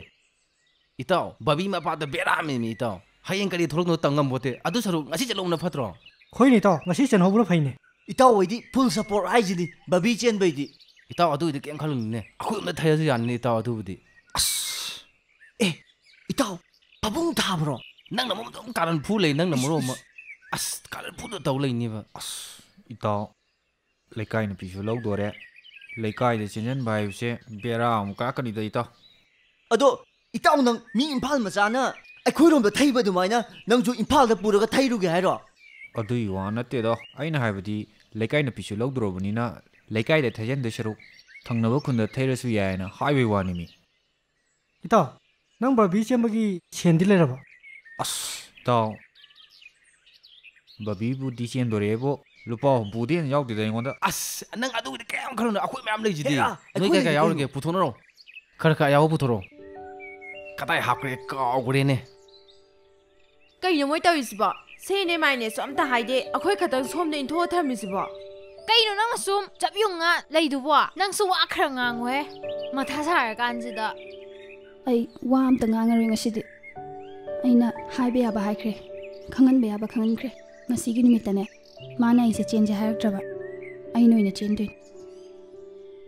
ꯏꯇꯥꯎ, ꯕꯕꯤ ꯃꯄꯥꯗ ꯕꯦꯔꯥꯃꯤꯃꯤ ꯏꯇꯥꯎ꯫ ꯍꯌꯦꯡ ꯀꯔꯤ ꯊꯣꯛꯂꯛꯅꯣ ꯇꯝ ꯉꯝꯕꯣꯠꯇꯦ꯫ ꯑꯗꯨ ꯁꯔꯨꯛ ꯉꯁꯤ ꯆꯠꯂꯧꯕꯅ ꯐꯠꯇ꯭ꯔꯣ? ꯍꯣꯏꯅꯦ ꯏꯇꯥꯎ, ꯉꯁꯤ ꯆꯦꯟꯍꯧꯕꯅ ꯐꯩꯅꯦ꯫ ꯏꯇꯥꯎ ꯍꯣꯏꯗꯤ ꯐꯨꯜ ꯁꯞꯄꯣꯔꯠ ꯍꯥꯏꯁꯤꯗꯤ ꯕꯕꯤ ꯆꯦꯟꯕꯩꯗꯤ꯫ ꯏꯇꯥꯎ ꯑꯗꯨꯒꯤꯗꯤ ꯀꯩꯝ ꯈꯜꯂꯨꯅꯨꯅꯦ, ꯑꯩꯈꯣꯏ ꯑꯝꯇ ꯊꯥꯖꯁꯨ ꯌꯥꯅꯤꯅꯦ ꯏꯇꯥꯎ ꯑꯗꯨꯕꯨꯗꯤ꯫ ꯑꯦ, ꯏꯇꯥꯎ, ꯄꯥꯕꯨꯡ ꯊꯥꯕ꯭ꯔꯣ? ꯅꯪꯅ ꯃꯔꯣꯝ ꯑꯗꯨꯝ ꯀꯥꯔꯟ ꯐꯨ ꯂꯩ, ꯅꯪꯅ ꯃꯔꯣꯝ ꯑꯃ꯫ ꯑꯁ, ꯀꯥꯔꯟ ꯐꯨꯗ ꯇꯧ ꯂꯩꯅꯦꯕ꯫ ꯏꯇꯥꯎ, ꯂꯩꯀꯥꯏ ꯅꯨꯄꯤꯁꯨ ꯂꯧꯗꯣꯔꯦ꯫ ꯂꯩꯀꯥꯏꯗ ꯆꯦꯟꯁꯤꯟꯕ ꯍꯥꯏꯕꯁꯦ ꯕꯦꯔꯥ ꯑꯃꯨꯛ ꯀꯥꯔꯛꯀꯅꯤꯗ ꯏꯇꯥꯎ꯫ ꯑꯗꯣ ꯏꯇꯥꯎ, ꯅꯪ ꯃꯤ ꯏꯝꯐꯥꯜ ꯃꯆꯥꯅ ꯑꯩꯈꯣꯏꯔꯣꯝꯗ ꯊꯩꯕ ꯑꯗꯨꯃꯥꯏꯅ ꯅꯪꯁꯨ ꯏꯝꯐꯥꯜꯗ ꯄꯨꯔꯒ ꯊꯩꯔꯨꯒꯦ ꯍꯥꯏꯔꯣ? ꯑꯗꯨꯒꯤ ꯋꯥ ꯅꯠꯇꯦꯗꯣ, ꯑꯩꯅ ꯍꯥꯏꯕꯗꯤ ꯂꯩꯀꯥꯏ ꯅꯨꯄꯤꯁꯨ ꯂꯧꯗꯣꯔꯕꯅꯤꯅ ꯂꯩꯀꯥꯏꯗ ꯊꯩꯖꯤꯟꯗꯣꯏ ꯁꯔꯨꯛ ꯊꯪꯅꯕ ꯈꯨꯟꯗ ꯊꯩꯔꯁꯨ ꯌꯥꯏꯅ ꯍꯥꯏꯕꯩ ꯋꯥꯅꯤꯃꯤ꯫ ꯏꯇꯥꯎ, ꯅꯪ ꯕꯥꯔꯕꯤ ꯆꯦꯟꯕꯒꯤ ꯁꯦꯟꯗꯤ ꯂꯩꯔꯕ? ꯑꯁ ꯏꯇꯥꯎ, ꯕꯕꯤꯕꯨꯗꯤ ꯆꯦꯟꯗꯣꯔꯦꯕꯨ, ꯂꯨꯄꯥ ꯍꯨꯝꯐꯨꯗꯤ ꯍꯦꯟꯅ ꯌꯥꯎꯗꯦꯗ ꯑꯩꯉꯣꯟꯗ꯫ ꯑꯁ, ꯅꯪ ꯑꯗꯨꯒꯤꯗꯤ ꯀꯌꯥꯝ ꯈꯜꯂꯨꯅꯨ, ꯑꯩꯈꯣꯏ ꯃꯌꯥꯝ ꯂꯩꯁꯤꯗꯤ꯫ ꯍꯦꯔꯥ, ꯅꯣꯏ ꯑꯩꯈꯣꯏ ꯀꯩ ꯀꯩ ꯂꯩꯔꯤ ꯌꯥꯎꯔꯤꯒꯦ? ꯀꯩꯅꯣ꯫ ꯄꯨꯊꯣꯛꯅꯔꯣ꯫ ꯈꯔ ꯈꯔ ꯌꯥꯎꯕ ꯄꯨꯊꯣꯔꯛꯑꯣ꯫ ꯀꯗꯥꯏ ꯍꯥꯞꯈ꯭ꯔꯦ? ꯀꯥꯎꯈ꯭ꯔꯦꯅꯦ꯫ ꯀꯩꯅꯣ ꯃꯣꯏ ꯇꯧꯔꯤꯁꯤꯕꯣ? ꯁꯦꯅꯦ ꯃꯥꯏꯅꯦꯁꯨ ꯑꯝꯇ ꯍꯥꯏꯗꯦ, ꯑꯩꯈꯣꯏ ꯈꯛꯇꯪ ꯁꯣꯝꯗ ꯏꯟꯊꯣꯛꯑ ꯊꯝꯃꯤꯁꯤꯕꯣ? ꯀꯩꯅꯣ ꯅꯪ ꯑꯁꯨꯝ ꯆꯞ ꯌꯨꯡꯉ ꯂꯩꯗꯨꯕꯣ? ꯅꯪꯁꯨ ꯋꯥ ꯈꯔ ꯉꯥꯡꯉꯨꯍꯦ꯫ ꯃꯊꯥ ꯁꯥꯔꯀꯥꯟꯁꯤꯗ꯫ ꯑꯩ ꯋꯥ ꯑꯝꯇ ꯉꯥꯡꯉꯔꯣꯏ ꯉꯁꯤꯗꯤ꯫ ꯑꯩꯅ ꯍꯥꯏꯕ ꯌꯥꯕ ꯍꯥꯏꯈ꯭ꯔꯦ, ꯈꯪꯍꯟꯕ ꯌꯥꯕ ꯈꯪꯍꯟꯈ꯭ꯔꯦ꯫ ꯉꯁꯤꯒꯤ ꯅꯨꯃꯤꯠꯇꯅꯦ, ꯃꯥꯅ ꯑꯩꯁꯦ ꯆꯦꯟꯁꯦ ꯍꯥꯏꯔꯛꯇ꯭ꯔꯕ, ꯑꯩꯅ ꯑꯣꯏꯅ ꯆꯦꯟꯗꯣꯏꯅꯤ꯫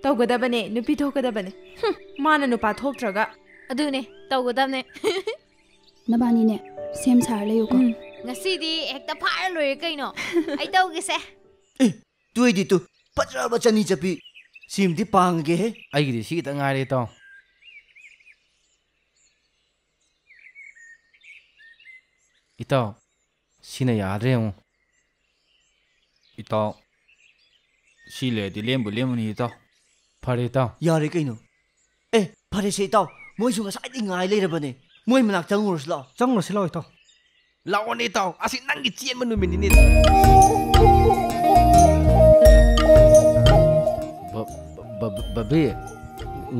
ꯇꯧꯒꯗꯕꯅꯦ, ꯅꯨꯄꯤ ꯊꯣꯛꯀꯗꯕꯅꯦ꯫ ꯍꯨꯝ, ꯃꯥꯅ ꯅꯨꯄꯥ ꯊꯣꯛꯇ꯭ꯔꯒ꯫ ꯑꯗꯨꯅꯦ, ꯇꯧꯒꯗꯕꯅꯦ꯫ ꯅꯕꯥꯅꯤꯅꯦ, ꯁꯦꯝ ꯁꯥꯔ ꯂꯩꯌꯨꯀꯣ꯫ ꯎꯝ, ꯉꯁꯤꯗꯤ ꯍꯦꯛꯇ ꯐꯥꯔ ꯂꯣꯏꯔꯦ ꯀꯩꯅꯣ꯫ ꯑꯩ ꯇꯧꯒꯦꯁꯦ꯫ ꯇꯨꯏꯗꯤ ꯇꯨ, ꯐꯖꯔꯕ ꯆꯅꯤ ꯆꯠꯄꯤ꯫ ꯁꯤꯃꯗꯤ ꯄꯥꯡꯉꯒꯦꯍꯦ꯫ ꯑꯩꯒꯤꯗꯤ ꯁꯤ ꯈꯤꯇꯪ ꯉꯥꯏꯔꯦ, ꯏꯇꯥꯎ꯫ ꯏꯇꯥꯎ, ꯁꯤꯅ ꯌꯥꯗ꯭ꯔꯦ ꯌꯦꯡꯉꯨ꯫ ꯏꯇꯥꯎ, ꯁꯤ ꯂꯩꯔꯗꯤ ꯂꯦꯝꯕꯨ ꯂꯦꯝꯃꯅꯤ ꯏꯇꯥꯎ꯫ ꯐꯔꯦ, ꯏꯇꯥꯎ꯫ ꯌꯥꯔꯦ ꯀꯩꯅꯣ꯫ ꯑꯦ, ꯐꯔꯦꯁꯦ ꯏꯇꯥꯎ, ꯃꯣꯏꯁꯨ ꯉꯁꯥꯏꯗꯩ ꯉꯥꯏ ꯂꯩꯔꯕꯅꯦ꯫ ꯃꯣꯏ ꯃꯅꯥꯛ ꯆꯪꯉꯨꯔꯁꯤ ꯂꯥꯛꯑꯣ꯫ ꯆꯪꯉꯨꯔꯁꯤ ꯂꯥꯛꯑꯣ ꯏꯇꯥꯎ꯫ ꯂꯥꯛꯑꯣꯅꯦ, ꯏꯇꯥꯎ꯫ ꯑꯁꯤ ꯅꯪꯒꯤ ꯆꯦꯟꯕ ꯅꯨꯃꯤꯠꯅꯤꯅꯦ꯫ ꯕ-, ꯕ-, ꯕ-, ꯕꯕꯤ,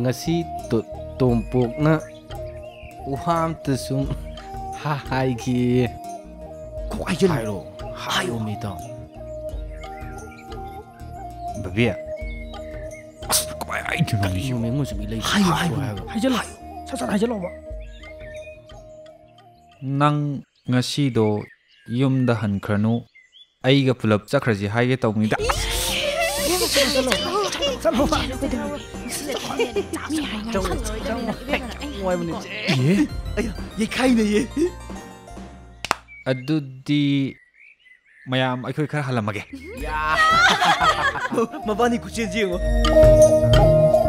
ꯉꯁꯤ ꯇꯣ-, ꯇꯣꯝꯄꯣꯛꯅ ꯋꯥ ꯑꯝꯇ ꯁꯨꯝ ꯍꯥꯏꯒꯦ꯫ ꯀꯣꯛ ꯍꯥꯏꯖꯜꯂꯨ꯫ ꯍꯥꯏꯔꯣ, ꯍꯥꯏꯔꯣ, ꯃꯤ ꯏꯇꯥꯎ꯫ ꯕꯕꯤ, ꯑꯁ, ꯀꯃꯥꯏ ꯍꯥꯏꯗꯣꯏꯅꯣ ꯃꯤꯁꯨ? ꯀꯩꯅꯣ ꯃꯤ ꯑꯃꯁꯨ ꯃꯤ ꯂꯩ-, ꯍꯥꯏꯌꯨ, ꯍꯥꯏꯌꯨ꯫ ꯍꯥꯏꯕ꯫ ꯍꯥꯏꯖꯜꯂꯣ, ꯁꯠ ꯁꯠ ꯍꯥꯏꯖꯜꯂꯣꯕ꯫ ꯅꯪ ꯉꯁꯤꯗꯣ ꯌꯨꯝꯗ ꯍꯟꯈ꯭ꯔꯅꯨ, ꯑꯩꯒ ꯄꯨꯂꯞ ꯆꯠꯈ꯭ꯔꯁꯤ ꯍꯥꯏꯒꯦ ꯇꯧꯕꯅꯤꯗ꯫ ꯅꯨꯡꯉꯥꯏꯕꯅꯦ꯫ ꯑꯦ? ꯑꯌꯥ, ꯌꯩꯈꯥꯏꯅꯩꯌꯦ꯫ ꯑꯗꯨꯗꯤ ꯃꯌꯥꯝ ꯑꯩꯈꯣꯏ ꯈꯔ ꯍꯜꯂꯝꯃꯒꯦ꯫ ꯃ-, ꯃꯕꯥꯅꯤ ꯈꯨꯆꯦꯟꯁꯦ ꯌꯦꯡꯉꯣ꯫